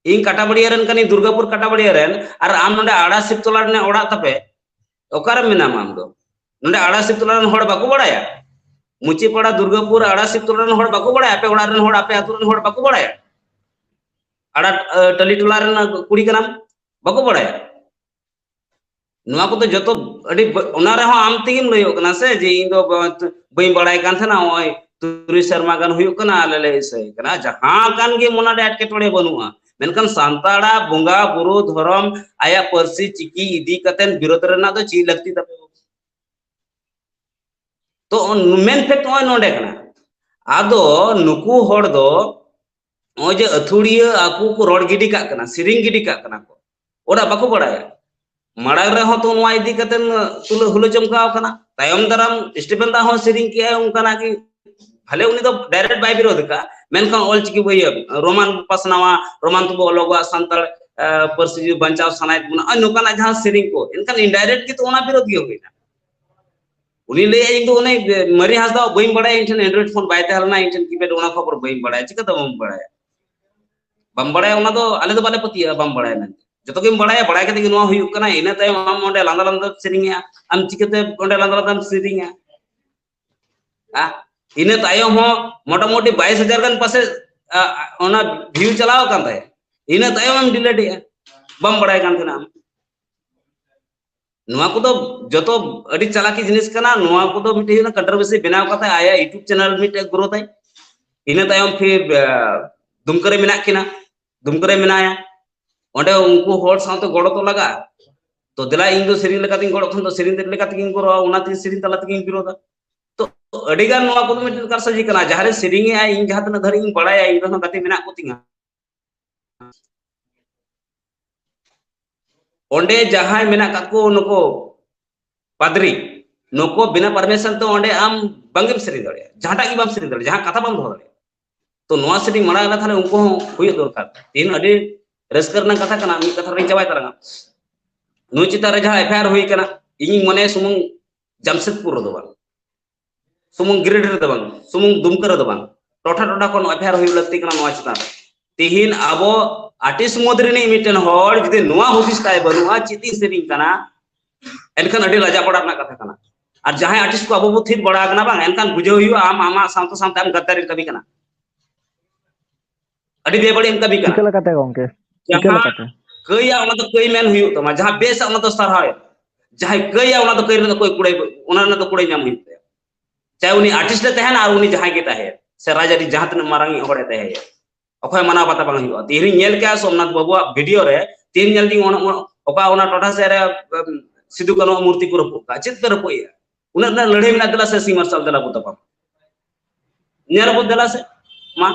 ᱤᱧ ᱠᱟᱴᱟᱵᱟᱲᱤᱭᱟ ᱨᱮᱱ ᱠᱟᱹᱱᱟᱹᱧ, ᱫᱩᱨᱜᱟᱯᱩᱨ ᱠᱟᱴᱟᱵᱟᱲᱤᱭᱟ ᱨᱮᱱ, ᱟᱨ ᱟᱢ ᱱᱚᱰᱮ ᱟᱲᱟ ᱥᱤᱵᱛᱚᱞᱟ ᱨᱮᱱᱟᱜ ᱚᱲᱟᱜ ᱛᱟᱯᱮ, ᱚᱠᱟᱨᱮ ᱢᱮᱱᱟᱢᱟ ᱟᱢ ᱫᱚ? ᱱᱚᱰᱮ ᱟᱲᱟ ᱥᱤᱵ ᱴᱚᱞᱟ ᱨᱮᱱ ᱦᱚᱲ ᱵᱟᱠᱚ ᱵᱟᱲᱟᱭᱟ? ᱢᱩᱪᱤᱯᱟᱲᱟ ᱫᱩᱨᱜᱟᱯᱩᱨ ᱟᱲᱟ ᱥᱤᱵ ᱴᱚᱞᱟ ᱨᱮᱱ ᱦᱚᱲ ᱵᱟᱠᱚ ᱵᱟᱲᱟᱭᱟ? ᱟᱯᱮ ᱚᱲᱟᱜ ᱨᱮᱱ ᱦᱚᱲ, ᱟᱯᱮ ᱟᱹᱛᱩ ᱨᱮᱱ ᱦᱚᱲ ᱵᱟᱠᱚ ᱵᱟᱲᱟᱭᱟ? ᱟᱲᱟ, ᱟᱹ, ᱴᱟᱹᱞᱤ ᱴᱚᱞᱟ ᱨᱮᱱ ᱠᱩᱲᱤ ᱠᱟᱱᱟᱢ, ᱵᱟᱠᱚ ᱵᱟᱲᱟᱭᱟ? ᱱᱚᱣᱟ ᱠᱚᱫᱚ ᱡᱚᱛᱚ ᱟᱹᱰᱤ ᱵᱟ-, ᱚᱱᱟ ᱨᱮᱦᱚᱸ ᱟᱢ ᱛᱮᱜᱮᱢ ᱞᱟᱹᱭᱚᱜ ᱠᱟᱱᱟ ᱥᱮ ᱡᱮ ᱤᱧ ᱫᱚ ᱵᱟ-, ᱵᱟᱹᱧ ᱵᱟᱲᱟᱭ ᱠᱟᱱ ᱛᱟᱦᱮᱱᱟ, ᱱᱚᱜᱼᱚᱭ ᱛᱩᱨᱩᱭ ᱥᱮᱨᱢᱟ ᱜᱟᱱ ᱦᱩᱭᱩᱜ ᱠᱟᱱᱟ, ᱟᱞᱮ ᱞᱮ ᱤᱥᱟᱹᱭ ᱠᱟᱱᱟ᱾ ᱡᱟᱦᱟᱸ ᱠᱟᱱ ᱜᱮ ᱢᱚᱱᱮ ᱨᱮ ᱮᱴᱠᱮᱴᱚᱬᱮ ᱵᱟᱹᱱᱩᱜᱼᱟ, ᱢᱮᱱᱠᱷᱟᱱ ᱥᱟᱱᱛᱟᱲᱟᱜ ᱵᱚᱸᱜᱟ ᱵᱩᱨᱩ ᱫᱷᱚᱨᱚᱢ, ᱟᱭᱟᱜ ᱯᱟᱹᱨᱥᱤ ᱪᱤᱠᱤ ᱤᱫᱤ ᱠᱟᱛᱮ ᱵᱤᱨᱳᱫ ᱨᱮᱱᱟᱜ ᱫᱚ ᱪᱮᱫ ᱞᱟᱹᱠᱛᱤ ᱛᱟᱯᱮ? ᱛᱚ ᱢᱮᱱ ᱯᱷᱮᱠᱴ ᱱᱚᱜᱼᱚᱭ ᱱᱚᱰᱮ ᱠᱟᱱᱟ᱾ ᱟᱫᱚ ᱱᱩᱠᱩ ᱦᱚᱲ ᱫᱚ ᱱᱚᱜᱼᱚᱭ ᱡᱮ ᱟᱹᱛᱷᱩᱲᱤᱭᱟᱹ ᱟᱠᱚ ᱠᱚ ᱨᱚᱲ ᱜᱤᱰᱤ ᱠᱟᱜ ᱠᱟᱱᱟ, ᱥᱮᱨᱮᱧ ᱜᱤᱰᱤ ᱠᱟᱜ ᱠᱟᱱᱟ ᱠᱚ, ᱚᱱᱟ ᱵᱟᱠᱚ ᱵᱟᱲᱟᱭᱟ᱾ ᱢᱟᱲᱟᱝ ᱨᱮᱦᱚᱸ ᱛᱚ ᱱᱚᱣᱟ ᱤᱫᱤ ᱠᱟᱛᱮ ᱛᱩᱞᱟᱹ ᱦᱩᱞᱟᱹ ᱪᱚᱢᱠᱟᱣ ᱠᱟᱱᱟ, ᱛᱟᱭᱚᱢ ᱫᱟᱨᱟᱢ ᱥᱴᱤᱯᱷᱮᱱ ᱫᱟ ᱦᱚᱸ ᱥᱮᱨᱮᱧ ᱠᱮᱜᱼᱟᱭ ᱚᱱᱠᱟᱱᱟᱜ ᱜᱮ, ᱵᱷᱟᱞᱮ ᱩᱱᱤ ᱫᱚ ᱰᱟᱭᱨᱮᱠᱴ ᱵᱟᱭ ᱵᱤᱨᱳᱫ ᱠᱟᱜᱼᱟ, ᱢᱮᱱᱠᱷᱟᱱ ᱚᱞᱪᱤᱠᱤ ᱵᱳᱭ ᱨᱳᱢᱟᱱ ᱯᱟᱥᱱᱟᱣᱟ, ᱨᱳᱢᱟᱱ ᱛᱮᱵᱚ ᱚᱞᱚᱜᱚᱜᱼᱟ, ᱥᱟᱱᱛᱟᱲ ᱟᱸ, ᱯᱟᱹᱨᱥᱤ ᱡᱩᱫᱤ ᱵᱟᱧᱪᱟᱣ ᱥᱟᱱᱟᱭᱮᱫ ᱵᱚᱱᱟ, ᱱᱚᱜᱼᱚᱭ ᱱᱚᱝᱠᱟᱱᱟᱜ ᱡᱟᱦᱟᱸ ᱥᱮᱨᱮᱧ ᱠᱚ, ᱮᱱᱠᱷᱟᱱ ᱤᱱᱰᱟᱭᱨᱮᱠᱴ ᱜᱮ ᱛᱚ ᱚᱱᱟ ᱵᱤᱨᱳᱫ ᱜᱮ ᱦᱩᱭᱱᱟ᱾ ᱩᱱᱤ ᱞᱟᱹᱭᱟ, "ᱤᱧ ᱫᱚ ᱚᱱᱮ ᱢᱟᱹᱨᱤ ᱦᱟᱸᱥᱫᱟ ᱵᱟᱹᱧ ᱵᱟᱲᱟᱭᱟ, ᱤᱧ ᱴᱷᱮᱱ Android ᱯᱷᱳᱱ ᱵᱟᱭ ᱛᱟᱦᱮᱸ ᱞᱮᱱᱟ, ᱤᱧ ᱴᱷᱮᱱ ᱠᱤᱯᱮᱰ, ᱚᱱᱟ ᱠᱷᱚᱵᱚᱨ ᱵᱟᱹᱧ ᱵᱟᱲᱟᱭᱟ᱾" ᱪᱤᱠᱟᱹᱛᱮ ᱵᱟᱢ ᱵᱟᱲᱟᱭᱟ? ᱵᱟᱢ ᱵᱟᱲᱟᱭᱟ, ᱚᱱᱟ ᱫᱚ ᱟᱞᱮ ᱫᱚ ᱵᱟᱞᱮ ᱯᱟᱹᱛᱭᱟᱹᱜᱼᱟ ᱵᱟᱢ ᱵᱟᱲᱟᱭᱟ ᱢᱮᱱᱛᱮ᱾ ᱡᱚᱛᱚ ᱜᱮᱢ ᱵᱟᱲᱟᱭᱟ, ᱵᱟᱲᱟᱭ ᱠᱟᱛᱮ ᱜᱮ ᱱᱚᱣᱟ ᱦᱩᱭᱩᱜ ᱠᱟᱱᱟ, ᱤᱱᱟᱹ ᱛᱟᱭᱚᱢ ᱟᱢ ᱚᱸᱰᱮ ᱞᱟᱸᱫᱟ ᱞᱟᱸᱫᱟ ᱥᱮᱨᱮᱧᱟ, ᱟᱢ ᱪᱤᱠᱟᱹᱛᱮ ᱚᱸᱰᱮ ᱞᱟᱸᱫᱟ ᱞᱟᱸᱫᱟᱢ ᱥᱮᱨᱮᱧᱟ? ᱟ? ᱤᱱᱟᱹ ᱛᱟᱭᱚᱢ ᱦᱚᱸ ᱢᱚᱴᱟᱢᱩᱴᱤ ᱵᱟᱭᱤᱥ ᱦᱟᱡᱟᱨ ᱜᱟᱱ ᱯᱟᱥᱮ, ᱟ, ᱚᱱᱟ ᱵᱷᱤᱭᱩ ᱪᱟᱞᱟᱣ ᱟᱠᱟᱱ ᱛᱟᱭᱟ, ᱤᱱᱟᱹ ᱛᱟᱭᱚᱢ ᱮᱢ ᱰᱤᱞᱮᱴ ᱮᱜᱼᱟ, ᱵᱟᱢ ᱵᱟᱲᱟᱭ ᱠᱟᱱ ᱛᱟᱦᱮᱱᱟ ᱟᱢ᱾ ᱱᱚᱣᱟ ᱠᱚᱫᱚ ᱡᱚᱛᱚ ᱟᱹᱰᱤ ᱪᱟᱞᱟᱠᱤ ᱡᱤᱱᱤᱥ ᱠᱟᱱᱟ᱾ ᱱᱚᱣᱟ ᱠᱚᱫᱚ ᱢᱤᱫᱴᱮᱡ ᱦᱩᱭᱩᱜ ᱠᱟᱱᱟ ᱠᱚᱱᱴᱨᱳᱵᱷᱟᱨᱥᱤ ᱵᱮᱱᱟᱣ ᱠᱟᱛᱮ ᱟᱭᱟᱜ YouTube ᱪᱮᱱᱮᱞ ᱢᱤᱫᱴᱮᱡ ᱜᱨᱳ ᱛᱟᱭ᱾ ᱤᱱᱟᱹ ᱛᱟᱭᱚᱢ ᱯᱷᱤᱨ, ᱟ, ᱫᱩᱢᱠᱟᱹ ᱨᱮ ᱢᱮᱱᱟᱜ ᱠᱤᱱᱟ, ᱫᱩᱢᱠᱟᱹ ᱨᱮ ᱢᱮᱱᱟᱭᱟ, ᱚᱸᱰᱮ ᱩᱱᱠᱩ ᱦᱚᱲ ᱥᱟᱶᱛᱮ ᱜᱚᱲᱚ ᱛᱚ ᱞᱟᱜᱟᱜᱼᱟ᱾ ᱛᱚ ᱫᱮᱞᱟ, ᱤᱧ ᱫᱚ ᱥᱮᱨᱮᱧ ᱞᱮᱠᱟᱛᱤᱧ ᱜᱚᱲᱚᱜ ᱠᱷᱟᱱ ᱫᱚ ᱥᱮᱨᱮᱧ ᱞᱮᱠᱟ ᱛᱮᱜᱮᱧ ᱜᱚᱲᱚᱜᱼᱟ, ᱚᱱᱟᱛᱮ ᱥᱮᱨᱮᱧ ᱛᱟᱞᱟ ᱛᱮᱜᱮᱧ ᱵᱤᱨᱳᱫᱟ᱾ ᱛᱚ ᱟᱹᱰᱤ ᱜᱟᱱ ᱱᱚᱣᱟ ᱠᱚᱫᱚ ᱢᱤᱫᱴᱮᱱ ᱠᱟᱨᱥᱟᱡᱤ ᱠᱟᱱᱟ, ᱡᱟᱦᱟᱸᱨᱮ ᱥᱮᱨᱮᱧ ᱮᱜᱼᱟᱭ, ᱤᱧ ᱡᱟᱦᱟᱸ ᱛᱤᱱᱟᱹᱜ ᱫᱷᱟᱹᱨᱤᱡ ᱤᱧ ᱵᱟᱲᱟᱭᱟ, ᱤᱧ ᱨᱮᱦᱚᱸ ᱜᱟᱛᱮ ᱢᱮᱱᱟᱜ ᱠᱚᱛᱤᱧᱟ᱾ ᱚᱸᱰᱮ ᱡᱟᱦᱟᱸᱭ ᱢᱮᱱᱟᱜ ᱠᱟᱜ ᱠᱚ ᱱᱩᱠᱩ ᱯᱟᱫᱽᱨᱤ, ᱱᱩᱠᱩ ᱵᱤᱱᱟ ᱯᱟᱨᱢᱤᱥᱚᱱ ᱛᱮ ᱚᱸᱰᱮ ᱟᱢ ᱵᱟᱝᱜᱮᱢ ᱥᱮᱨᱮᱧ ᱫᱟᱲᱮᱭᱟᱜᱼᱟ, ᱡᱟᱦᱟᱸᱴᱟᱜ ᱜᱮ ᱵᱟᱢ ᱥᱮᱨᱮᱧ ᱫᱟᱲᱮᱭᱟᱜᱼᱟ, ᱡᱟᱦᱟᱸ ᱠᱟᱛᱷᱟ ᱵᱟᱢ ᱫᱚᱦᱚ ᱫᱟᱲᱮᱭᱟᱜᱼᱟ᱾ ᱛᱚ ᱱᱚᱣᱟ ᱥᱮᱨᱮᱧ ᱢᱟᱲᱟᱝ ᱨᱮ ᱛᱟᱦᱞᱮ ᱩᱱᱠᱩ ᱦᱚᱸ ᱦᱩᱭᱩᱜ ᱫᱚᱨᱠᱟᱨ᱾ ᱛᱮᱦᱮᱧ ᱟᱹᱰᱤ ᱨᱟᱹᱥᱠᱟᱹ ᱨᱮᱱᱟᱜ ᱠᱟᱛᱷᱟ ᱠᱟᱱᱟ, ᱢᱤᱫ ᱠᱟᱛᱷᱟ ᱨᱮᱧ ᱪᱟᱵᱟᱭ ᱛᱟᱞᱟᱝᱟ᱾ ᱱᱩᱭ ᱪᱮᱛᱟᱱ ᱨᱮ ᱡᱟᱦᱟᱸ FIR ᱦᱩᱭ ᱠᱟᱱᱟ, ᱤᱧᱤᱧ ᱢᱚᱱᱮᱭᱟ ᱥᱩᱢᱩᱝ ᱡᱟᱢᱥᱮᱫᱽᱯᱩᱨ ᱨᱮᱫᱚ ᱵᱟᱝ, ᱥᱩᱢᱩᱝ ᱜᱤᱨᱤᱰᱤ ᱨᱮᱫᱚ ᱵᱟᱝ, ᱥᱩᱢᱩᱝ ᱫᱩᱢᱠᱟᱹ ᱨᱮᱫᱚ ᱵᱟᱝ, ᱴᱚᱴᱷᱟ ᱴᱚᱴᱷᱟ ᱠᱷᱚᱱ FIR ᱦᱩᱭᱩᱜ ᱞᱟᱹᱠᱛᱤ ᱠᱟᱱᱟ ᱱᱚᱣᱟ ᱪᱮᱛᱟᱱ ᱨᱮ᱾ ᱛᱤᱦᱤᱧ ᱟᱵᱚ ᱟᱨᱴᱤᱥᱴ ᱢᱩᱫᱽ ᱨᱤᱱᱤᱡ ᱢᱤᱫᱴᱮᱱ ᱦᱚᱲ ᱡᱩᱫᱤ ᱱᱚᱣᱟ ᱦᱩᱫᱤᱥ ᱛᱟᱭ ᱵᱟᱹᱱᱩᱜᱼᱟ, ᱪᱮᱫ ᱤᱧ ᱥᱮᱨᱮᱧ ᱠᱟᱱᱟ, ᱮᱱᱠᱷᱟᱱ ᱟᱹᱰᱤ ᱞᱟᱡᱟᱣ ᱯᱟᱲᱟ ᱨᱮᱱᱟᱜ ᱠᱟᱛᱷᱟ ᱠᱟᱱᱟ᱾ ᱟᱨ ᱡᱟᱦᱟᱸᱭ ᱟᱨᱴᱤᱥᱴ ᱠᱚ ᱟᱵᱚ ᱵᱚ ᱛᱷᱤᱨ ᱵᱟᱲᱟ ᱟᱠᱟᱱᱟ ᱵᱟᱝ, ᱮᱱᱠᱷᱟᱱ ᱵᱩᱡᱷᱟᱹᱣ ᱦᱩᱭᱩᱜᱼᱟ, ᱟᱢ ᱟᱢᱟᱜ ᱥᱟᱶᱛᱟ ᱥᱟᱶᱛᱮ ᱟᱢ ᱜᱟᱫᱫᱟᱨᱤᱢ ᱠᱟᱹᱢᱤ ᱠᱟᱱᱟ, ᱟᱹᱰᱤ ᱵᱮᱵᱟᱹᱲᱤᱡ ᱮᱢ ᱠᱟᱹᱢᱤ ᱠᱟᱱᱟ᱾ ᱪᱤᱠᱟᱹ ᱞᱮᱠᱟᱛᱮ ᱜᱚᱝᱠᱮ? ᱪᱤᱠᱟᱹ ᱡᱟᱦᱟᱸ ᱞᱮᱠᱟᱛᱮ? ᱠᱟᱹᱭᱟ ᱚᱱᱟ ᱫᱚ ᱠᱟᱹᱭ ᱢᱮᱱ ᱦᱩᱭᱩᱜ ᱛᱟᱢᱟ, ᱡᱟᱦᱟᱸ ᱵᱮᱥᱟ ᱚᱱᱟ ᱫᱚ ᱥᱟᱨᱦᱟᱣ᱾ ᱡᱟᱦᱟᱸᱭ ᱠᱟᱹᱭᱟ ᱚᱱᱟ ᱫᱚ ᱠᱟᱹᱭ ᱨᱮᱱᱟᱜ ᱠᱚᱭ ᱠᱩᱲᱟᱹᱭ, ᱚᱱᱟ ᱨᱮᱱᱟᱜ ᱫᱚ ᱠᱩᱲᱟᱹᱭ ᱧᱟᱢ ᱦᱩᱭᱩᱜ ᱛᱟᱭᱟ᱾ ᱪᱟᱦᱮ ᱩᱱᱤ ᱟᱨᱴᱤᱥᱴ ᱮ ᱛᱟᱦᱮᱱᱟ ᱟᱨ ᱩᱱᱤ ᱡᱟᱦᱟᱸᱭ ᱜᱮ ᱛᱟᱦᱮᱸᱭᱟ, ᱥᱮ ᱨᱟᱡᱽᱟᱹᱨᱤ ᱡᱟᱦᱟᱸ ᱛᱤᱱᱟᱹᱜ ᱢᱟᱨᱟᱝ ᱦᱚᱲ ᱮ ᱛᱟᱦᱮᱸᱭᱟ, ᱚᱠᱚᱭ ᱢᱟᱱᱟᱣ ᱵᱟᱛᱟ ᱵᱟᱝ ᱦᱩᱭᱩᱜᱼᱟ᱾ ᱛᱤᱦᱤᱧ ᱧᱮᱞ ᱠᱮᱜᱼᱟ ᱥᱳᱢᱱᱟᱛᱷ ᱵᱟᱹᱵᱩᱣᱟᱜ ᱵᱷᱤᱰᱤᱭᱳ ᱨᱮ, ᱛᱤᱦᱤᱧ ᱧᱮᱞ ᱫᱤᱧ ᱚᱱᱟ, ᱚᱱᱟ, ᱚᱠᱟ ᱚᱱᱟ ᱴᱚᱴᱷᱟ ᱥᱮᱫ ᱨᱮ, ᱮᱢ, ᱥᱤᱫᱩ ᱠᱟᱹᱱᱩ ᱢᱩᱨᱛᱤ ᱠᱚ ᱨᱟᱹᱯᱩᱫ ᱠᱟᱜᱼᱟ᱾ ᱪᱮᱫ ᱯᱮ ᱨᱟᱹᱯᱩᱫ ᱮᱜᱼᱟ? ᱩᱱᱟᱹᱜ, ᱩᱱᱟᱹᱜ ᱞᱟᱹᱲᱦᱟᱹᱭ ᱢᱮᱱᱟᱜ ᱛᱟᱞᱟ ᱥᱮ ᱥᱤᱧ ᱢᱟᱨᱥᱟᱞ ᱫᱮᱞᱟ ᱵᱚ ᱛᱟᱯᱟᱢ? ᱧᱮᱞ ᱟᱵᱚ ᱫᱮᱞᱟ ᱥᱮ, ᱢᱟ,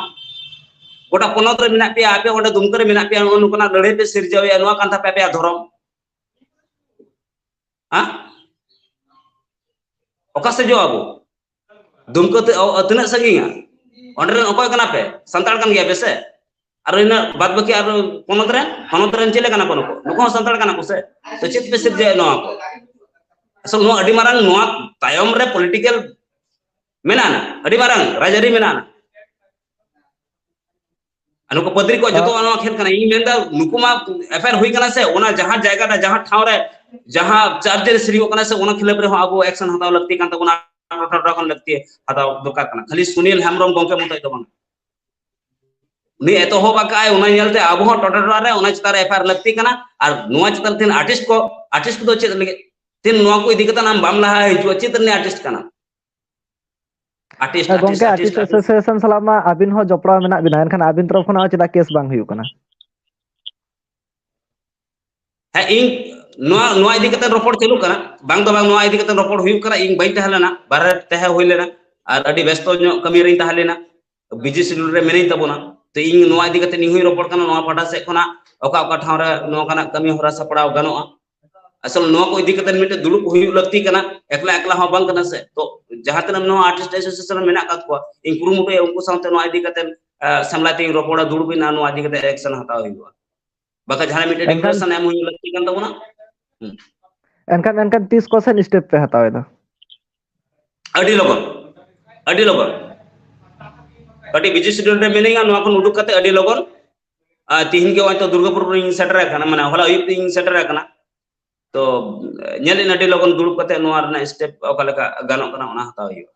ᱜᱚᱴᱟ ᱯᱚᱱᱚᱛ ᱨᱮ ᱢᱮᱱᱟᱜ ᱯᱮᱭᱟ, ᱟᱯᱮ ᱚᱸᱰᱮ ᱫᱩᱢᱠᱟᱹ ᱨᱮ ᱢᱮᱱᱟᱜ ᱯᱮᱭᱟ, ᱱᱚᱜᱼᱚ ᱱᱚᱝᱠᱟᱱᱟᱜ ᱞᱟᱹᱲᱦᱟᱹᱭ ᱯᱮ ᱥᱤᱨᱡᱟᱹᱣᱮᱜᱼᱟ, ᱱᱚᱣᱟ ᱠᱟᱱ ᱛᱟᱯᱮ ᱟᱯᱮᱭᱟᱜ ᱫᱷᱚᱨᱚᱢ? ᱦᱮᱸ? ᱚᱠᱟ ᱥᱮᱫ ᱡᱚᱜ ᱟᱵᱚ? ᱫᱩᱢᱠᱟᱹ ᱛᱮ, ᱚ, ᱛᱤᱱᱟᱹᱜ ᱥᱟᱺᱜᱤᱧᱟ? ᱚᱸᱰᱮ ᱨᱮᱱ ᱚᱠᱚᱭ ᱠᱟᱱᱟ ᱯᱮ? ᱥᱟᱱᱛᱟᱲ ᱠᱟᱱ ᱜᱮᱭᱟ ᱯᱮ ᱥᱮ? ᱟᱨ ᱤᱱᱟᱹ ᱵᱟᱫ ᱵᱟᱹᱠᱤ ᱟᱨ ᱯᱚᱱᱚᱛ ᱨᱮ, ᱯᱚᱱᱚᱛ ᱨᱮᱱ ᱪᱮᱫ ᱞᱮᱠᱟᱱᱟ ᱠᱚ ᱱᱩᱠᱩ? ᱱᱩᱠᱩ ᱦᱚᱸ ᱥᱟᱱᱛᱟᱲ ᱠᱟᱱᱟ ᱠᱚ ᱥᱮ? ᱛᱚ ᱪᱮᱫ ᱯᱮ ᱥᱤᱨᱡᱟᱹᱣᱮᱫ ᱱᱚᱣᱟ ᱠᱚ? ᱟᱥᱚᱞ ᱱᱚᱣᱟ ᱟᱹᱰᱤ ᱢᱟᱨᱟᱝ, ᱱᱚᱣᱟ ᱛᱟᱭᱚᱢ ᱨᱮ ᱯᱚᱞᱤᱴᱤᱠᱟᱞ ᱢᱮᱱᱟᱜᱼᱟ, ᱟᱹᱰᱤ ᱢᱟᱨᱟᱝ ᱨᱟᱡᱽᱟᱹᱨᱤ ᱢᱮᱱᱟᱜᱼᱟ᱾ ᱟᱨ ᱱᱩᱠᱩ ᱯᱟᱫᱽᱨᱤ ᱠᱚᱣᱟᱜ ᱡᱚᱛᱚ ᱱᱚᱣᱟ ᱠᱷᱮᱞ ᱠᱟᱱᱟ᱾ ᱤᱧ ᱢᱮᱱᱫᱟ ᱱᱩᱠᱩ ᱢᱟ ᱮᱯᱷ ᱟᱭ ᱟᱨ ᱦᱩᱭ ᱠᱟᱱᱟ ᱥᱮ, ᱚᱱᱟ ᱡᱟᱦᱟᱸ ᱡᱟᱭᱜᱟ ᱨᱮ, ᱡᱟᱦᱟᱸ ᱴᱷᱟᱶ ᱨᱮ, ᱡᱟᱦᱟᱸ ᱪᱟᱨᱡᱽ ᱨᱮ ᱥᱤᱨᱤᱧᱚᱜ ᱠᱟᱱᱟ ᱥᱮ, ᱚᱱᱟ ᱠᱷᱤᱞᱟᱯ ᱨᱮᱦᱚᱸ ᱟᱵᱚ ᱮᱠᱥᱮᱱ ᱦᱟᱛᱟᱣ ᱞᱟᱹᱠᱛᱤ ᱠᱟᱱ ᱛᱟᱵᱚᱱᱟ, ᱴᱚᱴᱷᱟ ᱴᱚᱴᱷᱟ ᱠᱷᱚᱱ ᱞᱟᱹᱠᱛᱤ ᱦᱟᱛᱟᱣ ᱫᱚᱨᱠᱟᱨ ᱠᱟᱱᱟ᱾ ᱠᱷᱟᱹᱞᱤ ᱥᱩᱱᱤᱞ ᱦᱮᱢᱵᱨᱚᱢ ᱜᱚᱝᱠᱮ ᱢᱚᱛᱚᱡ ᱫᱚ ᱵᱟᱝ, ᱩᱱᱤ ᱮᱛᱚᱦᱚᱵ ᱟᱠᱟᱫ ᱟᱭ, ᱚᱱᱟ ᱧᱮᱞᱛᱮ ᱟᱵᱚ ᱦᱚᱸ ᱴᱚᱴᱷᱟ ᱴᱚᱴᱷᱟ ᱨᱮ ᱚᱱᱟ ᱪᱮᱛᱟᱱ ᱨᱮ ᱮᱯᱷ ᱟᱭ ᱟᱨ ᱞᱟᱹᱠᱛᱤ ᱠᱟᱱᱟ᱾ ᱟᱨ ᱱᱚᱣᱟ ᱪᱮᱛᱟᱱ ᱛᱮ ᱟᱨᱴᱤᱥᱴ ᱠᱚ, ᱟᱨᱴᱤᱥᱴ ᱠᱚᱫᱚ ᱪᱮᱫ ᱞᱟᱹᱜᱤᱫ ᱛᱮ ᱱᱚᱣᱟ ᱠᱚ ᱤᱫᱤ ᱠᱟᱛᱮ ᱟᱢ ᱵᱟᱢ ᱞᱟᱦᱟ ᱦᱤᱡᱩᱜᱼᱟ? ᱪᱮᱫ ᱨᱤᱱᱤᱡ ᱟᱨᱴᱤᱥᱴ ᱠᱟᱱᱟ? ᱟᱨᱴᱤᱥᱴ, ᱦᱮᱸ, ᱟᱨᱴᱤᱥᱴ, ᱜᱚᱝᱠᱮ, ᱟᱨᱴᱤᱥᱴ, ᱟᱨᱴᱤᱥᱴ ᱮᱥᱳᱥᱤᱭᱮᱥᱚᱱ ᱥᱟᱞᱟᱜ ᱢᱟ ᱟᱹᱵᱤᱱ ᱦᱚᱸ ᱡᱚᱯᱲᱟᱣ ᱢᱮᱱᱟᱜ ᱵᱤᱱᱟ, ᱮᱱᱠᱷᱟᱱ ᱟᱹᱵᱤᱱ ᱛᱚᱨᱚᱯ ᱠᱷᱚᱱᱟᱜ ᱪᱮᱫᱟᱜ ᱠᱮᱥ ᱵᱟᱝ ᱦᱩᱭᱩᱜ ᱠᱟᱱᱟ? ᱦᱮᱸ, ᱤᱧ ᱱᱚᱣᱟ, ᱱᱚᱣᱟ ᱤᱫᱤ ᱠᱟᱛᱮ ᱨᱚᱯᱚᱲ ᱪᱟᱹᱞᱩᱜ ᱠᱟᱱᱟ, ᱵᱟᱝ ᱫᱚ ᱵᱟᱝ, ᱱᱚᱣᱟ ᱤᱫᱤ ᱠᱟᱛᱮ ᱨᱚᱯᱚᱲ ᱦᱩᱭᱩᱜ ᱠᱟᱱᱟ᱾ ᱤᱧ ᱵᱟᱹᱧ ᱛᱟᱦᱮᱸ ᱞᱮᱱᱟ, ᱵᱟᱨᱦᱮ ᱛᱟᱦᱮᱸ ᱦᱩᱭ ᱞᱮᱱᱟ, ᱟᱨ ᱟᱹᱰᱤ ᱵᱮᱥᱛᱚ ᱧᱚᱜ ᱠᱟᱹᱢᱤ ᱨᱤᱧ ᱛᱟᱦᱮᱸ ᱞᱮᱱᱟ, ᱵᱤᱡᱤ ᱥᱤᱰᱩᱞ ᱨᱮ ᱢᱤᱱᱟᱹᱧ ᱛᱟᱵᱚᱱᱟ᱾ ᱛᱚ ᱤᱧ ᱱᱚᱣᱟ ᱤᱫᱤ ᱠᱟᱛᱮ ᱤᱧ ᱦᱚᱸᱧ ᱨᱚᱯᱚᱲ ᱠᱟᱱᱟ, ᱱᱚᱣᱟ ᱯᱟᱦᱴᱟ ᱥᱮᱫ ᱠᱷᱚᱱᱟᱜ ᱚᱠᱟ ᱚᱠᱟ ᱴᱷᱟᱶ ᱨᱮ ᱱᱚᱝᱠᱟᱱᱟᱜ ᱠᱟᱹᱢᱤ ᱦᱚᱨᱟ ᱥᱟᱯᱲᱟᱣ ᱜᱟᱱᱚᱜᱼᱟ᱾ ᱟᱥᱚᱞ ᱱᱚᱣᱟ ᱠᱚ ᱤᱫᱤ ᱠᱟᱛᱮ ᱢᱤᱫᱴᱮᱱ ᱫᱩᱲᱩᱵ ᱦᱩᱭᱩᱜ ᱞᱟᱹᱠᱛᱤ ᱠᱟᱱᱟ, ᱮᱠᱞᱟ ᱮᱠᱞᱟ ᱦᱚᱸ ᱵᱟᱝ ᱠᱟᱱᱟ ᱥᱮ᱾ ᱛᱚ ᱡᱟᱦᱟᱸ ᱛᱤᱱᱟᱹᱜ ᱱᱚᱣᱟ ᱟᱨᱴᱤᱥᱴ ᱮᱥᱳᱥᱤᱭᱮᱥᱚᱱ ᱨᱮ ᱢᱮᱱᱟᱜ ᱟᱠᱟᱫ ᱠᱚᱣᱟ, ᱤᱧ ᱠᱩᱨᱩᱢᱩᱴᱩᱭᱟ ᱩᱱᱠᱩ ᱥᱟᱶᱛᱮ ᱱᱚᱣᱟ ᱤᱫᱤ ᱠᱟᱛᱮ, ᱟᱸ, ᱥᱟᱢᱞᱟ ᱛᱮᱧ ᱨᱚᱯᱚᱲᱟ, ᱫᱩᱲᱩᱵ ᱮᱱᱟ, ᱱᱚᱣᱟ ᱤᱫᱤ ᱠᱟᱛᱮ ᱮᱠᱥᱮᱱ ᱦᱟᱛᱟᱣ ᱦᱩᱭᱩᱜᱼᱟ᱾ ᱵᱟᱠᱷᱟᱱ ᱡᱟᱦᱟᱸ ᱢᱤᱫᱴᱮᱱ ᱮᱱᱠᱷᱟᱱ ᱰᱤᱠᱞᱟᱨᱮᱥᱚᱱ ᱮᱢ ᱦᱩᱭᱩᱜ ᱞᱟᱹᱠᱛᱤ ᱠᱟᱱ ᱛᱟᱵᱚᱱᱟ᱾ ᱦᱩᱸ᱾ ᱮᱱᱠᱷᱟᱱ, ᱮᱱᱠᱷᱟᱱ ᱛᱤᱥ ᱠᱚᱥᱮᱱ ᱥᱴᱮᱯ ᱯᱮ ᱦᱟᱛᱟᱣ ᱮᱫᱟ? ᱟᱹᱰᱤ ᱞᱚᱜᱚᱱ, ᱟᱹᱰᱤ ᱞᱚᱜᱚᱱ᱾ ᱠᱟᱹᱴᱤᱡ ᱵᱤᱡᱤ ᱥᱤᱰᱩᱞ ᱨᱮ ᱢᱤᱱᱟᱹᱧᱟ, ᱱᱚᱣᱟ ᱠᱷᱚᱱ ᱩᱰᱩᱠ ᱠᱟᱛᱮ ᱟᱹᱰᱤ ᱞᱚᱜᱚᱱ᱾ ᱟᱨ ᱛᱤᱦᱤᱧ ᱜᱮ ᱦᱚᱭᱛᱚ ᱫᱩᱨᱜᱟᱯᱩᱨ ᱨᱤᱧ ᱥᱮᱴᱮᱨ ᱟᱠᱟᱱᱟ, ᱢᱟᱱᱮ ᱦᱚᱞᱟ ᱟᱹᱭᱩᱵ ᱤᱧ ᱥᱮᱴᱮᱨ ᱟᱠᱟᱱᱟ᱾ ᱛᱚ ᱧᱮᱞ ᱤᱧ ᱟᱹᱰᱤ ᱞᱚᱜᱚᱱ ᱫᱩᱲᱩᱵ ᱠᱟᱛᱮ ᱱᱚᱣᱟ ᱨᱮᱱᱟᱜ step ᱚᱠᱟ ᱞᱮᱠᱟ ᱜᱟᱱᱚᱜ ᱠᱟᱱᱟ, ᱚᱱᱟ ᱦᱟᱛᱟᱣ ᱦᱩᱭᱩᱜᱼᱟ᱾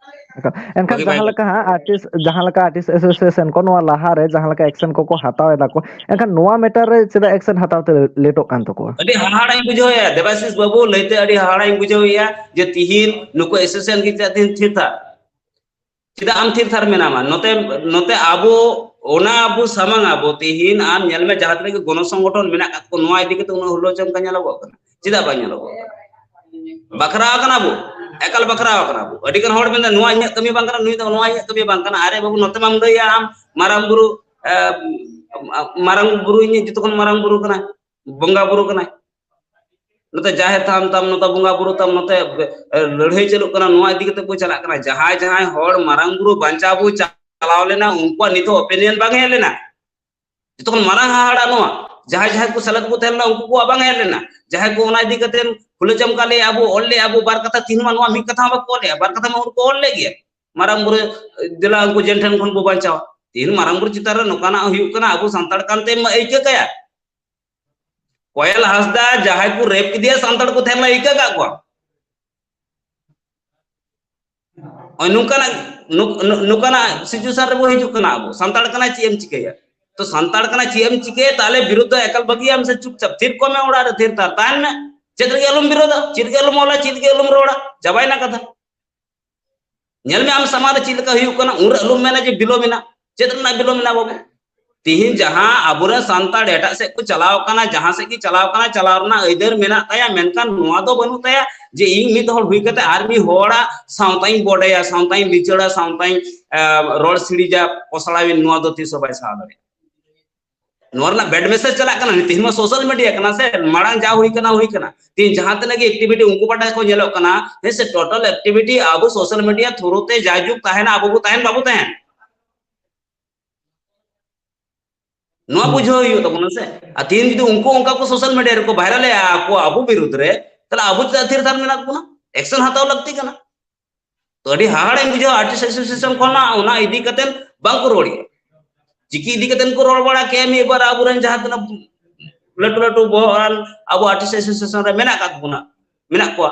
ᱮᱱᱠᱷᱟᱱ ᱡᱟᱦᱟᱸ ᱞᱮᱠᱟ ᱦᱟᱸᱜ ᱟᱨᱴᱤᱥᱴ ᱡᱟᱦᱟᱸ ᱞᱮᱠᱟ ᱟᱨᱴᱤᱥᱴ ᱮᱥᱳᱥᱤᱭᱮᱥᱚᱱ ᱠᱚ ᱱᱚᱣᱟ ᱞᱟᱦᱟᱨᱮ ᱡᱟᱦᱟᱸ ᱞᱮᱠᱟ ᱮᱠᱥᱮᱱ ᱠᱚᱠᱚ ᱦᱟᱛᱟᱣ ᱮᱫᱟ ᱠᱚ, ᱮᱱᱠᱷᱟᱱ ᱱᱚᱣᱟ ᱢᱮᱴᱟᱨ ᱨᱮ ᱪᱮᱫᱟᱜ ᱮᱠᱥᱮᱱ ᱦᱟᱛᱟᱣ ᱛᱮ ᱞᱮᱴᱚᱜ ᱠᱟᱱ ᱛᱟᱠᱚᱣᱟ? ᱟᱹᱰᱤ ᱦᱟᱦᱟᱲᱟᱜ ᱤᱧ ᱵᱩᱡᱷᱟᱹᱣᱮᱫᱼᱟ ᱫᱮᱵᱟᱥᱤᱥ ᱵᱟᱹᱵᱩ, ᱞᱟᱹᱭᱛᱮ ᱟᱹᱰᱤ ᱦᱟᱦᱟᱲᱟᱜ ᱤᱧ ᱵᱩᱡᱷᱟᱹᱣᱮᱫᱼᱟ ᱡᱮ ᱛᱤᱦᱤᱧ ᱱᱩᱠᱩ ᱮᱥᱳᱥᱤᱭᱮᱥᱚᱱ ᱜᱮ ᱪᱮᱫᱟᱜ ᱛᱤᱦᱤᱧ ᱛᱷᱤᱨ ᱛᱷᱟᱨ? ᱪᱮᱫᱟᱜ ᱟᱢ ᱛᱷᱤᱨ ᱛᱷᱟᱨ ᱢᱮᱱᱟᱢᱟ? ᱱᱚᱛᱮ ᱱᱚᱛᱮ ᱟᱵᱚ ᱚᱱᱟ ᱟᱵᱚ ᱥᱟᱢᱟᱝ ᱟᱵᱚ ᱛᱤᱦᱤᱧ ᱟᱢ ᱧᱮᱞ ᱢᱮ, ᱡᱟᱦᱟᱸ ᱛᱤᱱᱟᱹᱜ ᱜᱮ ᱜᱚᱱᱚ ᱥᱚᱝᱜᱚᱴᱷᱚᱱ ᱢᱮᱱᱟᱜ ᱠᱟᱫ ᱠᱚ, ᱱᱚᱣᱟ ᱤᱫᱤ ᱠᱟᱛᱮ ᱩᱱᱟᱹᱜ ᱦᱩᱞᱞᱟᱹ ᱪᱚᱢᱠᱟ ᱧᱮᱞᱚᱜᱚᱜ ᱠᱟᱱᱟ, ᱪᱮᱫᱟᱜ ᱵᱟᱝ ᱧᱮᱞᱚᱜᱚᱜ ᱠᱟᱱᱟ? ᱵᱟᱠᱷᱨᱟ ᱟᱠᱟᱱᱟ ᱵᱚ, ᱮᱠᱟᱞ ᱵᱟᱠᱷᱨᱟ ᱟᱠᱟᱱᱟ ᱵᱚ᱾ ᱟᱹᱰᱤ ᱜᱟᱱ ᱦᱚᱲ ᱢᱮᱱᱫᱟ ᱱᱚᱣᱟ ᱤᱧᱟᱹᱜ ᱠᱟᱹᱢᱤ ᱵᱟᱝ ᱠᱟᱱᱟ, ᱱᱩᱭ ᱫᱚ ᱱᱚᱣᱟ ᱤᱧᱟᱹᱜ ᱠᱟᱹᱢᱤ ᱵᱟᱝ ᱠᱟᱱᱟ᱾ ᱟᱨᱮ ᱵᱟᱹᱵᱩ, ᱱᱚᱛᱮ ᱢᱟᱢ ᱞᱟᱹᱭᱟ ᱟᱢ ᱢᱟᱨᱟᱝ ᱵᱩᱨᱩ, ᱮ, ᱢᱟᱨᱟᱝ ᱵᱩᱨᱩ ᱤᱧᱟᱹᱜ ᱡᱚᱛᱚ ᱠᱷᱚᱱ ᱢᱟᱨᱟᱝ ᱵᱩᱨᱩ ᱠᱟᱱᱟᱭ, ᱵᱚᱸᱜᱟ ᱵᱩᱨᱩ ᱠᱟᱱᱟᱭ᱾ ᱱᱚᱛᱮ ᱡᱟᱦᱮᱨ ᱛᱷᱟᱱ ᱛᱟᱢ, ᱱᱚᱛᱮ ᱵᱚᱸᱜᱟ ᱵᱩᱨᱩ ᱛᱟᱢ, ᱱᱚᱛᱮ, ᱮ, ᱞᱟᱹᱲᱦᱟᱹᱭ ᱪᱟᱹᱞᱩᱜ ᱠᱟᱱᱟ, ᱱᱚᱣᱟ ᱤᱫᱤ ᱠᱟᱛᱮ ᱵᱚ ᱪᱟᱞᱟᱜ ᱠᱟᱱᱟ᱾ ᱡᱟᱦᱟᱸᱭ ᱡᱟᱦᱟᱸᱭ ᱦᱚᱲ ᱢᱟᱨᱟᱝ ᱵᱩᱨᱩ ᱵᱟᱧᱪᱟᱣ ᱵᱚ ᱪᱟᱞᱟᱣ ᱞᱮᱱᱟ, ᱩᱱᱠᱩᱣᱟᱜ ᱱᱤᱛᱚᱜ opinion ᱵᱟᱝ ᱦᱮᱡ ᱞᱮᱱᱟ᱾ ᱡᱚᱛᱚ ᱠᱷᱚᱱ ᱢᱟᱨᱟᱝ ᱦᱟᱦᱟᱲᱟ ᱱᱚᱣᱟ, ᱡᱟᱦᱟᱸᱭ ᱡᱟᱦᱟᱸᱭ ᱠᱚ ᱥᱮᱞᱮᱫ ᱠᱚ ᱛᱟᱦᱮᱸ ᱞᱮᱱᱟ, ᱩᱱᱠᱩ ᱠᱚᱣᱟᱜ ᱵᱟᱝ ᱦᱮᱡ ᱞᱮᱱᱟ᱾ ᱡᱟᱦᱟᱸᱭ ᱠᱚ ᱚᱱᱟ ᱤᱫᱤ ᱠᱟᱛᱮ ᱦᱩᱞᱟᱹ ᱪᱟᱢᱠᱟ ᱞᱮ ᱟᱵᱚ ᱚᱞ ᱞᱮ ᱟᱵᱚ ᱵᱟᱨ ᱠᱟᱛᱷᱟ ᱛᱤᱦᱤᱧ ᱢᱟ ᱱᱚᱣᱟ ᱢᱤᱫ ᱠᱟᱛᱷᱟ ᱦᱚᱸ ᱵᱟᱠᱚ ᱚᱞ ᱞᱮᱜᱼᱟ, ᱵᱟᱨ ᱠᱟᱛᱷᱟ ᱢᱟ ᱩᱱᱠᱩ ᱚᱞ ᱞᱮᱫ ᱜᱮᱭᱟ᱾ ᱢᱟᱨᱟᱝ ᱵᱩᱨᱩ ᱫᱮᱞᱟ ᱩᱱᱠᱩ ᱡᱮᱱ ᱴᱷᱮᱱ ᱠᱷᱚᱱ ᱵᱚ ᱵᱟᱧᱪᱟᱣᱟ᱾ ᱛᱤᱦᱤᱧ ᱢᱟᱨᱟᱝ ᱵᱩᱨᱩ ᱪᱮᱛᱟᱱ ᱨᱮ ᱱᱚᱝᱠᱟᱱᱟᱜ ᱦᱩᱭᱩᱜ ᱠᱟᱱᱟ, ᱟᱵᱚ ᱥᱟᱱᱛᱟᱲ ᱠᱟᱱᱛᱮ ᱢᱟ ᱟᱹᱭᱠᱟᱹ ᱠᱟᱭᱟ᱾ ᱠᱚᱭᱮᱞ ᱦᱟᱸᱥᱫᱟ ᱡᱟᱦᱟᱸᱭ ᱠᱚ ᱨᱮᱯ ᱠᱮᱫᱮᱭᱟ, ᱥᱟᱱᱛᱟᱲ ᱠᱚ ᱛᱟᱦᱮᱸ ᱞᱮᱱᱟ, ᱤᱠᱟᱹ ᱠᱟᱜ ᱠᱚᱣᱟ᱾ ᱱᱚᱜᱼᱚᱭ ᱱᱚᱝᱠᱟᱱᱟᱜ, ᱱᱚᱝ-, ᱱᱚᱝ-, ᱱᱚᱝᱠᱟᱱᱟᱜ situation ᱨᱮᱵᱚ ᱦᱤᱡᱩᱜ ᱠᱟᱱᱟ ᱟᱵᱚ᱾ ᱥᱟᱱᱛᱟᱲ ᱠᱟᱱᱟᱭ, ᱪᱮᱫ ᱮᱢ ᱪᱤᱠᱟᱹᱭᱟ? ᱛᱚ ᱥᱟᱱᱛᱟᱲ ᱠᱟᱱᱟᱭ, ᱪᱮᱫ ᱮᱢ ᱪᱤᱠᱟᱹᱭᱟ? ᱛᱟᱦᱞᱮ ᱵᱤᱨᱩᱫᱷ ᱫᱚ ᱮᱠᱟᱞ ᱵᱟᱹᱜᱤᱭᱟᱢ ᱥᱮ ᱪᱩᱯᱪᱟᱯ ᱛᱷᱤᱨ ᱠᱚᱜ ᱢᱮ, ᱚᱲᱟᱜ ᱨᱮ ᱛᱷᱤᱨ ᱛᱷᱟᱨ ᱛᱟᱦᱮᱱ ᱢᱮ᱾ ᱪᱮᱫ ᱨᱮᱜᱮ ᱟᱞᱚᱢ ᱵᱤᱨᱳᱫᱟ, ᱪᱮᱫ ᱜᱮ ᱟᱞᱚᱢ ᱚᱞᱟ, ᱪᱮᱫ ᱜᱮ ᱟᱞᱚᱢ ᱨᱚᱲᱟ, ᱪᱟᱵᱟᱭᱮᱱᱟ ᱠᱟᱛᱷᱟ᱾ ᱧᱮᱞ ᱢᱮ ᱟᱢ ᱥᱟᱢᱟᱝ ᱨᱮ ᱪᱮᱫ ᱞᱮᱠᱟ ᱦᱩᱭᱩᱜ ᱠᱟᱱᱟ, ᱩᱱᱨᱮ ᱟᱞᱚᱢ ᱢᱮᱱᱟ ᱡᱮ ᱵᱤᱞᱚᱢ ᱮᱱᱟ᱾ ᱪᱮᱫ ᱨᱮᱱᱟᱜ ᱵᱤᱞᱚᱢ ᱮᱱᱟ ᱵᱟᱵᱩ? ᱛᱤᱦᱤᱧ ᱡᱟᱦᱟᱸ ᱟᱵᱚᱨᱮᱱ ᱥᱟᱱᱛᱟᱲ ᱮᱴᱟᱜ ᱥᱮᱫ ᱠᱚ ᱪᱟᱞᱟᱣ ᱠᱟᱱᱟ, ᱡᱟᱦᱟᱸ ᱥᱮᱫ ᱜᱮ ᱪᱟᱞᱟᱣ ᱠᱟᱱᱟ, ᱪᱟᱞᱟᱣ ᱨᱮᱱᱟᱜ ᱟᱹᱭᱫᱟᱹᱨ ᱢᱮᱱᱟᱜ ᱛᱟᱭᱟ, ᱢᱮᱱᱠᱷᱟᱱ ᱱᱚᱣᱟ ᱫᱚ ᱵᱟᱹᱱᱩᱜ ᱛᱟᱭᱟ ᱡᱮ ᱤᱧ ᱢᱤᱫ ᱦᱚᱲ ᱦᱩᱭ ᱠᱟᱛᱮ ᱟᱨ ᱢᱤᱫ ᱦᱚᱲᱟᱜ ᱥᱟᱶᱛᱟᱧ ᱵᱚᱰᱮᱭᱟ, ᱥᱟᱶᱛᱟᱧ ᱞᱤᱪᱟᱹᱲᱟ, ᱥᱟᱶᱛᱟᱧ, ᱮ, ᱨᱚᱲ ᱥᱤᱲᱤᱡᱟ, ᱯᱚᱥᱲᱟᱣᱤᱧ, ᱱᱚᱣᱟ ᱫᱚ ᱛᱤᱥ ᱦᱚᱸ ᱵᱟᱭ ᱥᱟᱦᱟᱣ ᱫᱟᱲᱮᱭᱟᱜᱼᱟ᱾ ᱱᱚᱣᱟ ᱨᱮᱱᱟᱜ bad message ᱪᱟᱞᱟᱜ ᱠᱟᱱᱟ᱾ ᱛᱤᱦᱤᱧ ᱢᱟ social media ᱠᱟᱱᱟ ᱥᱮ, ᱢᱟᱲᱟᱝ ᱡᱟ ᱦᱩᱭ ᱠᱟᱱᱟ, ᱦᱩᱭ ᱠᱟᱱᱟ᱾ ᱛᱤᱦᱤᱧ ᱡᱟᱦᱟᱸ ᱛᱤᱱᱟᱹᱜ ᱜᱮ activity ᱩᱱᱠᱩ ᱯᱟᱦᱴᱟ ᱠᱚ ᱧᱮᱞᱚᱜ ᱠᱟᱱᱟ, ᱦᱮᱸ ᱥᱮ, total activity ᱟᱵᱚ social media through ᱛᱮ ᱡᱟᱭᱡᱩᱜᱽ ᱛᱟᱦᱮᱱᱟ, ᱟᱵᱚ ᱵᱚ ᱛᱟᱦᱮᱱ, ᱵᱟᱵᱚ ᱛᱟᱦᱮᱱ᱾ ᱱᱚᱣᱟ ᱵᱩᱡᱷᱟᱹᱣ ᱦᱩᱭᱩᱜ ᱛᱟᱵᱚᱱᱟ ᱥᱮ᱾ ᱟᱨ ᱛᱤᱦᱤᱧ ᱡᱩᱫᱤ ᱩᱱᱠᱩ ᱚᱱᱠᱟ ᱠᱚ social media ᱨᱮᱠᱚ viral ᱮᱜᱼᱟ ᱟᱠᱚ ᱟᱵᱚ ᱵᱤᱨᱩᱫᱷ ᱨᱮ, ᱛᱟᱦᱞᱮ ᱟᱵᱚ ᱪᱮᱫᱟᱜ ᱛᱷᱤᱨ ᱛᱷᱟᱨ ᱢᱮᱱᱟᱜ ᱵᱚᱱᱟ? Action ᱦᱟᱛᱟᱣ ᱞᱟᱹᱠᱛᱤ ᱠᱟᱱᱟ᱾ ᱛᱚ ᱟᱹᱰᱤ ᱦᱟᱦᱟᱲᱟᱧ ᱵᱩᱡᱷᱟᱹᱣᱟ artist association ᱠᱷᱚᱱᱟᱜ ᱚᱱᱟ ᱤᱫᱤ ᱠᱟᱛᱮ ᱵᱟᱝ ᱠᱚ ᱨᱚᱲᱮᱜᱼᱟ᱾ ᱪᱤᱠᱤ ᱤᱫᱤ ᱠᱟᱛᱮ ᱠᱚ ᱨᱚᱲ ᱵᱟᱲᱟ ᱠᱮᱜᱼᱟ ᱢᱤᱫ ᱵᱟᱨ ᱟᱵᱚᱨᱮᱱ ᱡᱟᱦᱟᱸ ᱛᱤᱱᱟᱹᱜ ᱞᱟᱹᱴᱩ ᱞᱟᱹᱴᱩ ᱵᱚᱦᱚᱜ ᱟᱱ ᱟᱵᱚ artist association ᱨᱮ ᱢᱮᱱᱟᱜ ᱟᱠᱟᱫ ᱵᱚᱱᱟ, ᱢᱮᱱᱟᱜ ᱠᱚᱣᱟ᱾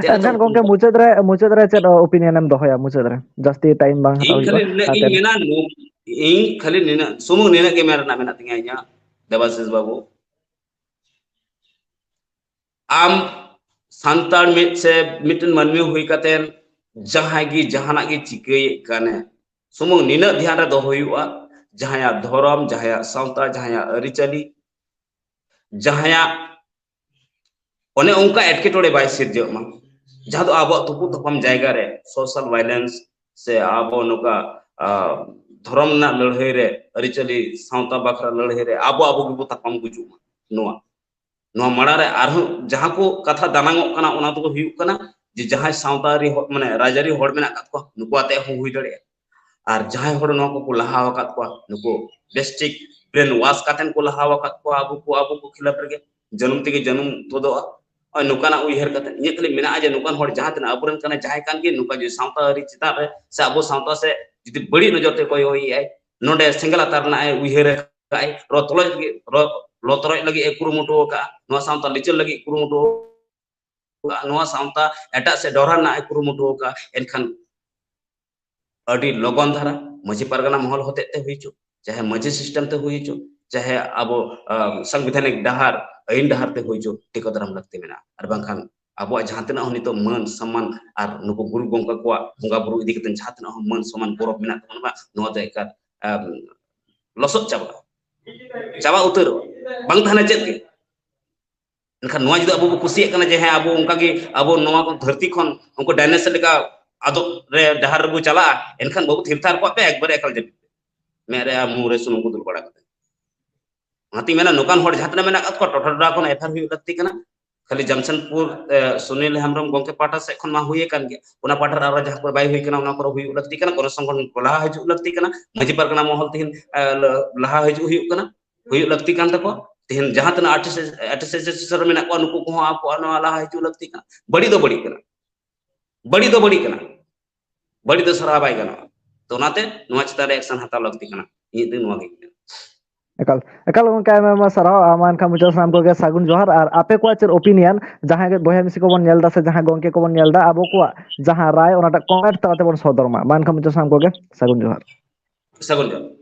ᱪᱮᱫ ᱞᱮᱠᱟ ᱮᱱᱠᱷᱟᱱ ᱜᱚᱝᱠᱮ, ᱢᱩᱪᱟᱹᱫ ᱨᱮ, ᱢᱩᱪᱟᱹᱫ ᱨᱮ ᱪᱮᱫ opinion ᱮᱢ ᱫᱚᱦᱚᱭᱟ? ᱢᱩᱪᱟᱹᱫ ᱨᱮ ᱡᱟᱹᱥᱛᱤ time ᱵᱟᱝ ᱦᱟᱛᱟᱣ ᱤᱧ ᱠᱷᱟᱹᱞᱤ ᱦᱩᱭᱩᱜᱼᱟ᱾ ᱱᱤᱱᱟᱹᱜ ᱟᱨ ᱜᱤᱧ ᱛᱮ- ᱢᱮᱱᱟ, ᱱᱚ-, ᱤᱧ ᱠᱷᱟᱹᱞᱤ ᱱᱤᱱᱟᱹᱜ ᱥᱩᱢᱩᱝ, ᱱᱤᱱᱟᱹᱜ ᱜᱮ ᱢᱮᱱ ᱨᱮᱱᱟᱜ ᱢᱮᱱᱟᱜ ᱛᱤᱧᱟ ᱤᱧᱟᱹᱜ, ᱫᱮᱵᱟᱥᱤᱥ ᱵᱟᱹᱵᱩ, ᱟᱢ ᱥᱟᱱᱛᱟᱲ ᱢᱤᱫ ᱥᱮ ᱢᱤᱫᱴᱮᱱ ᱢᱟᱹᱱᱢᱤ ᱦᱩᱭ ᱠᱟᱛᱮ ᱡᱟᱦᱟᱸᱭ ᱜᱮ ᱡᱟᱦᱟᱱᱟᱜ ᱜᱮ ᱪᱤᱠᱟᱹᱭᱮᱫ ᱠᱟᱱᱮ, ᱥᱩᱢᱩᱝ ᱱᱤᱱᱟᱹᱜ ᱫᱷᱮᱭᱟᱱ ᱨᱮ ᱫᱚᱦᱚ ᱦᱩᱭᱩᱜᱼᱟ, ᱡᱟᱦᱟᱸᱭᱟᱜ ᱫᱷᱚᱨᱚᱢ, ᱡᱟᱦᱟᱸᱭᱟᱜ ᱥᱟᱶᱛᱟ, ᱡᱟᱦᱟᱸᱭᱟᱜ ᱟᱹᱨᱤᱪᱟᱹᱞᱤ, ᱡᱟᱦᱟᱸᱭᱟᱜ ᱚᱱᱮ ᱚᱱᱠᱟ ᱮᱴᱠᱮᱴᱚᱬᱮ ᱵᱟᱭ ᱥᱤᱨᱡᱟᱹᱜ ᱢᱟ, ᱡᱟᱦᱟᱸ ᱫᱚ ᱟᱵᱚᱣᱟᱜ ᱛᱩᱯᱩᱜ ᱛᱟᱯᱟᱢ ᱡᱟᱭᱜᱟ ᱨᱮ social violence ᱥᱮ ᱟᱵᱚ ᱱᱚᱝᱠᱟ, ᱟ, ᱫᱷᱚᱨᱚᱢ ᱨᱮᱱᱟᱜ ᱞᱟᱹᱲᱦᱟᱹᱭ ᱨᱮ, ᱟᱹᱨᱤᱪᱟᱹᱞᱤ ᱥᱟᱶᱛᱟ ᱵᱟᱠᱷᱨᱟ ᱞᱟᱹᱲᱦᱟᱹᱭ ᱨᱮ ᱟᱵᱚ ᱟᱵᱚ ᱜᱮᱵᱚ ᱛᱟᱯᱟᱢ ᱜᱩᱡᱩᱜ ᱢᱟ᱾ ᱱᱚᱣᱟ, ᱱᱚᱣᱟ ᱢᱟᱲᱟᱝ ᱨᱮ ᱟᱨᱦᱚᱸ ᱡᱟᱦᱟᱸ ᱠᱚ ᱠᱟᱛᱷᱟ ᱫᱟᱱᱟᱝᱚᱜ ᱠᱟᱱᱟ, ᱚᱱᱟ ᱫᱚ ᱦᱩᱭᱩᱜ ᱠᱟᱱᱟ ᱡᱮ ᱡᱟᱦᱟᱸᱭ ᱥᱟᱶᱛᱟ ᱟᱹᱨᱤ ᱦᱚᱲ, ᱢᱟᱱᱮ ᱨᱟᱡᱽᱟᱹᱨᱤ ᱦᱚᱲ ᱢᱮᱱᱟᱜ ᱟᱠᱟᱫ ᱠᱚᱣᱟ, ᱱᱩᱠᱩ ᱟᱛᱮ ᱦᱚᱸ ᱦᱩᱭ ᱫᱟᱲᱮᱭᱟᱜᱼᱟ᱾ ᱟᱨ ᱡᱟᱦᱟᱸᱭ ᱦᱚᱲ ᱱᱚᱣᱟ ᱠᱚᱠᱚ ᱞᱟᱦᱟ ᱟᱠᱟᱫ ᱠᱚᱣᱟ, ᱱᱩᱠᱩ ᱵᱮᱥ ᱴᱷᱤᱠ brain wash ᱠᱟᱛᱮᱱ ᱠᱚ ᱞᱟᱦᱟ ᱟᱠᱟᱫ ᱠᱚᱣᱟ ᱟᱵᱚ ᱠᱚ, ᱟᱵᱚ ᱠᱚ ᱠᱷᱤᱞᱟᱯ ᱨᱮᱜᱮ, ᱡᱟᱹᱱᱩᱢ ᱛᱮᱜᱮ ᱡᱟᱹᱱᱩᱢ ᱛᱩᱫᱚᱜᱼᱟ᱾ ᱱᱚᱜᱼᱚᱭ ᱱᱚᱝᱠᱟᱱᱟᱜ ᱩᱭᱦᱟᱹᱨ ᱠᱟᱛᱮ ᱤᱧᱟᱹᱜ ᱠᱷᱟᱹᱞᱤ ᱢᱮᱱᱟᱜᱼᱟ ᱡᱮ ᱱᱚᱝᱠᱟᱱ ᱦᱚᱲ ᱡᱟᱦᱟᱸ ᱛᱤᱱᱟᱹᱜ ᱟᱵᱚᱨᱮᱱ ᱠᱟᱱᱟ, ᱡᱟᱦᱟᱸᱭ ᱠᱟᱱ ᱜᱮ, ᱱᱚᱝᱠᱟ ᱡᱩᱫᱤ ᱥᱟᱶᱛᱟ ᱟᱹᱨᱤ ᱪᱮᱛᱟᱱ ᱨᱮ ᱥᱮ ᱟᱵᱚ ᱥᱟᱶᱛᱟ ᱥᱮ ᱡᱩᱫᱤ ᱵᱟᱹᱲᱤᱡ ᱱᱚᱡᱚᱨ ᱛᱮ ᱠᱚᱭᱚᱜ ᱮᱫ ᱟᱭ, ᱱᱚᱰᱮ ᱥᱮᱸᱜᱮᱞ ᱟᱛᱟᱨ ᱨᱮᱱᱟᱜ ᱮ ᱩᱭᱦᱟᱹᱨ ᱟᱠᱟᱫ ᱟᱭ, ᱨᱚ ᱛᱚᱨᱚᱡ ᱞᱟᱹᱜᱤᱫ, ᱨᱚ, ᱞᱚ ᱛᱚᱨᱚᱡ ᱞᱟᱹᱜᱤᱫ ᱮ ᱠᱩᱨᱩᱢᱩᱴᱩ ᱟᱠᱟᱫᱼᱟ, ᱱᱚᱣᱟ ᱥᱟᱶᱛᱟ ᱞᱤᱪᱟᱹᱲ ᱞᱟᱹᱜᱤᱫ ᱠᱩᱨᱩᱢᱩᱴᱩ ᱟᱠᱟᱫᱼᱟ, ᱱᱚᱣᱟ ᱥᱟᱶᱛᱟ ᱮᱴᱟᱜ ᱥᱮᱫ ᱰᱚᱦᱨᱟ ᱨᱮᱱᱟᱜ ᱮ ᱠᱩᱨᱩᱢᱩᱴᱩ ᱟᱠᱟᱫᱼᱟ, ᱮᱱᱠᱷᱟᱱ ᱟᱹᱰᱤ ᱞᱚᱜᱚᱱ ᱫᱷᱟᱨᱟ ᱢᱟᱹᱡᱷᱤ ᱯᱟᱨᱜᱟᱱᱟ ᱢᱚᱦᱚᱞ ᱦᱚᱛᱮᱡ ᱛᱮ ᱦᱩᱭ ᱦᱚᱪᱚ, ᱪᱟᱦᱮ ᱢᱟᱹᱡᱷᱤ system ᱛᱮ ᱦᱩᱭ ᱦᱚᱪᱚ, ᱪᱟᱦᱮ ᱟᱵᱚ, ᱟ, ᱥᱟᱝᱵᱤᱫᱷᱟᱱᱤᱠ ᱰᱟᱦᱟᱨ, ᱟᱹᱭᱤᱱ ᱰᱟᱦᱟᱨ ᱛᱮ ᱦᱩᱭ ᱦᱚᱪᱚ, ᱴᱤᱠᱟᱹ ᱫᱟᱨᱟᱢ ᱞᱟᱹᱠᱛᱤ ᱢᱮᱱᱟᱜᱼᱟ᱾ ᱟᱨ ᱵᱟᱝᱠᱷᱟᱱ ᱟᱵᱚᱣᱟᱜ ᱡᱟᱦᱟᱸ ᱛᱤᱱᱟᱹᱜ ᱦᱚᱸ ᱱᱤᱛᱚᱜ ᱢᱟᱹᱱ ᱥᱚᱢᱢᱟᱱ ᱟᱨ ᱱᱩᱠᱩ ᱜᱩᱨᱩ ᱜᱚᱢᱠᱮ ᱠᱚᱣᱟᱜ ᱵᱚᱸᱜᱟ ᱵᱩᱨᱩ ᱤᱫᱤ ᱠᱟᱛᱮ ᱡᱟᱦᱟᱸ ᱛᱤᱱᱟᱹᱜ ᱦᱚᱸ ᱢᱟᱹᱱ ᱥᱚᱢᱢᱟᱱ ᱜᱚᱨᱚᱵ ᱢᱮᱱᱟᱜ ᱛᱟᱵᱚᱱᱟ, ᱱᱚᱣᱟ ᱫᱚ ᱮᱠᱟᱞ, ᱟᱢ, ᱞᱚᱥᱚᱫ ᱪᱟᱵᱟᱜᱼᱟ, ᱪᱟᱵᱟ ᱩᱛᱟᱹᱨᱚᱜᱼᱟ, ᱵᱟᱝ ᱛᱟᱦᱮᱱᱟ ᱪᱮᱫ ᱜᱮ᱾ ᱮᱱᱠᱷᱟᱱ ᱱᱚᱣᱟ ᱡᱩᱫᱤ ᱟᱵᱚ ᱵᱚ ᱠᱩᱥᱤᱭᱟᱜ ᱠᱟᱱᱟ ᱡᱮ ᱦᱮᱸ, ᱟᱵᱚ ᱚᱱᱠᱟ ᱜᱮ ᱟᱵᱚ ᱱᱚᱣᱟ ᱠᱚ ᱫᱷᱟᱹᱨᱛᱤ ᱠᱷᱚᱱ ᱩᱱᱠᱩ ᱰᱟᱭᱱᱮᱥᱚᱨ ᱞᱮᱠᱟ ᱟᱫᱚᱜ ᱨᱮ ᱰᱟᱦᱟᱨ ᱨᱮᱵᱚ ᱪᱟᱞᱟᱜᱼᱟ, ᱮᱱᱠᱷᱟᱱ ᱵᱟᱹᱵᱩ ᱛᱷᱤᱨ ᱛᱷᱟᱨ ᱠᱚᱜ ᱯᱮ, ᱮᱠᱵᱟᱨᱮ ᱮᱠᱟᱞ ᱡᱟᱹᱯᱤᱫ ᱯᱮ, ᱢᱮᱫ ᱨᱮ ᱟᱨ ᱢᱩ ᱨᱮ ᱥᱩᱱᱩᱢ ᱠᱚ ᱫᱩᱞ ᱵᱟᱲᱟ ᱠᱟᱛᱮ᱾ ᱚᱱᱟᱛᱤᱧ ᱢᱮᱱᱟ, ᱱᱚᱝᱠᱟᱱ ᱦᱚᱲ ᱡᱟᱦᱟᱸ ᱛᱤᱱᱟᱹᱜ ᱢᱮᱱᱟᱜ ᱟᱠᱟᱫ ᱠᱚᱣᱟ, ᱴᱚᱴᱷᱟ ᱴᱚᱴᱷᱟ ᱠᱷᱚᱱ ᱮᱯᱷ ᱟᱭ ᱟᱨ ᱦᱩᱭᱩᱜ ᱞᱟᱹᱠᱛᱤ ᱠᱟᱱᱟ᱾ ᱠᱷᱟᱹᱞᱤ ᱡᱟᱢᱥᱮᱫᱽᱯᱩᱨ, ᱮ, ᱥᱩᱱᱤᱞ ᱦᱮᱢᱵᱨᱚᱢ ᱜᱚᱢᱠᱮ ᱯᱟᱦᱴᱟ ᱥᱮᱫ ᱠᱷᱚᱱ ᱢᱟ ᱦᱩᱭ ᱟᱠᱟᱱ ᱜᱮ, ᱚᱱᱟ ᱯᱟᱦᱴᱟ ᱨᱮ ᱟᱨᱚ ᱡᱟᱦᱟᱸ ᱠᱚᱨᱮ ᱵᱟᱭ ᱦᱩᱭ ᱠᱟᱱᱟ, ᱚᱱᱟ ᱠᱚᱨᱮ ᱦᱩᱭᱩᱜ ᱞᱟᱹᱠᱛᱤ ᱠᱟᱱᱟ, ᱜᱚᱱᱚ ᱥᱚᱝᱜᱚᱴᱷᱚᱱ ᱠᱚ ᱞᱟᱦᱟ ᱦᱤᱡᱩᱜ ᱞᱟᱹᱠᱛᱤ ᱠᱟᱱᱟ, ᱢᱟᱹᱡᱷᱤ ᱯᱟᱨᱜᱟᱱᱟ ᱢᱚᱦᱚᱞ ᱛᱮᱦᱮᱧ, ᱮ, ᱞᱟᱦᱟ ᱦᱤᱡᱩᱜ ᱦᱩᱭᱩᱜ ᱠᱟᱱᱟ, ᱦᱩᱭᱩᱜ ᱞᱟᱹᱠᱛᱤ ᱠᱟᱱ ᱛᱟᱠᱚᱣᱟ᱾ ᱛᱮᱦᱮᱧ ᱡᱟᱦᱟᱸ ᱛᱤᱱᱟᱹᱜ ᱟᱨᱴᱤᱥᱴ ᱮᱥᱳᱥᱤᱭᱮᱥᱚᱱ ᱨᱮ ᱢᱮᱱᱟᱜ ᱠᱚᱣᱟ, ᱱᱩᱠᱩ ᱠᱚᱦᱚᱸ ᱟᱠᱚᱣᱟᱜ ᱱᱚᱣᱟ ᱞᱟᱦᱟ ᱦᱤᱡᱩᱜ ᱞᱟᱹᱠᱛᱤ ᱠᱟᱱᱟ᱾ ᱵᱟᱹᱲᱤᱡ ᱫᱚ ᱵᱟᱹᱲᱤᱡ ᱠᱟᱱᱟ, ᱵᱟᱹᱲᱤᱡ ᱫᱚ ᱵᱟᱹᱲᱤᱡ ᱠᱟᱱᱟ, ᱵᱟᱹᱲᱤᱡ ᱫᱚ ᱥᱟᱨᱦᱟᱣ ᱵᱟᱭ ᱜᱟᱱᱚᱜᱼᱟ᱾ ᱛᱚ ᱚᱱᱟᱛᱮ ᱱᱚᱣᱟ ᱪᱮᱛᱟᱱ ᱨᱮ ᱮᱠᱥᱚᱱ ᱦᱟᱛᱟᱣ ᱞᱟᱹᱠᱛᱤ ᱠᱟᱱᱟ, ᱤᱧᱟᱹᱜ ᱫᱚ ᱱᱚᱣᱟ ᱜᱮ ᱢᱮᱱᱟ᱾ ᱮᱠᱟᱞ ᱮᱠᱟᱞ ᱜᱚᱝᱠᱮ, ᱟᱭᱢᱟ ᱟᱭᱢᱟ ᱥᱟᱨᱦᱟᱣ᱾ ᱟᱢ ᱮᱱᱠᱷᱟᱱ ᱢᱩᱪᱟᱹᱫ ᱥᱟᱱᱟᱢ ᱠᱚᱜᱮ ᱥᱟᱹᱜᱩᱱ ᱡᱚᱦᱟᱨ᱾ ᱟᱨ ᱟᱯᱮ ᱠᱚᱣᱟᱜ ᱪᱮᱫ ᱳᱯᱤᱱᱤᱭᱟᱱ, ᱡᱟᱦᱟᱸᱭ ᱜᱮ ᱵᱚᱭᱦᱟ ᱢᱤᱥᱤ ᱠᱚᱵᱚᱱ ᱧᱮᱞ ᱮᱫᱟ ᱥᱮ ᱡᱟᱦᱟᱸᱭ ᱜᱚᱝᱠᱮ ᱠᱚᱵᱚᱱ ᱧᱮᱞ ᱮᱫᱟ, ᱟᱵᱚ ᱠᱚᱣᱟᱜ ᱡᱟᱦᱟᱸ ᱨᱟᱭ, ᱚᱱᱟᱴᱟᱜ ᱠᱚᱢᱮᱱᱴ ᱛᱟᱞᱟ ᱛᱮᱵᱚᱱ ᱥᱚᱫᱚᱨ ᱢᱟ᱾ ᱢᱟ ᱮᱱᱠᱷᱟᱱ ᱢᱩᱪᱟᱹᱫ ᱥᱟᱱᱟᱢ ᱠᱚᱜᱮ ᱥᱟᱹᱜᱩᱱ ᱡᱚᱦᱟᱨ᱾ ᱥᱟᱹᱜᱩᱱ ᱡᱚᱦᱟᱨ᱾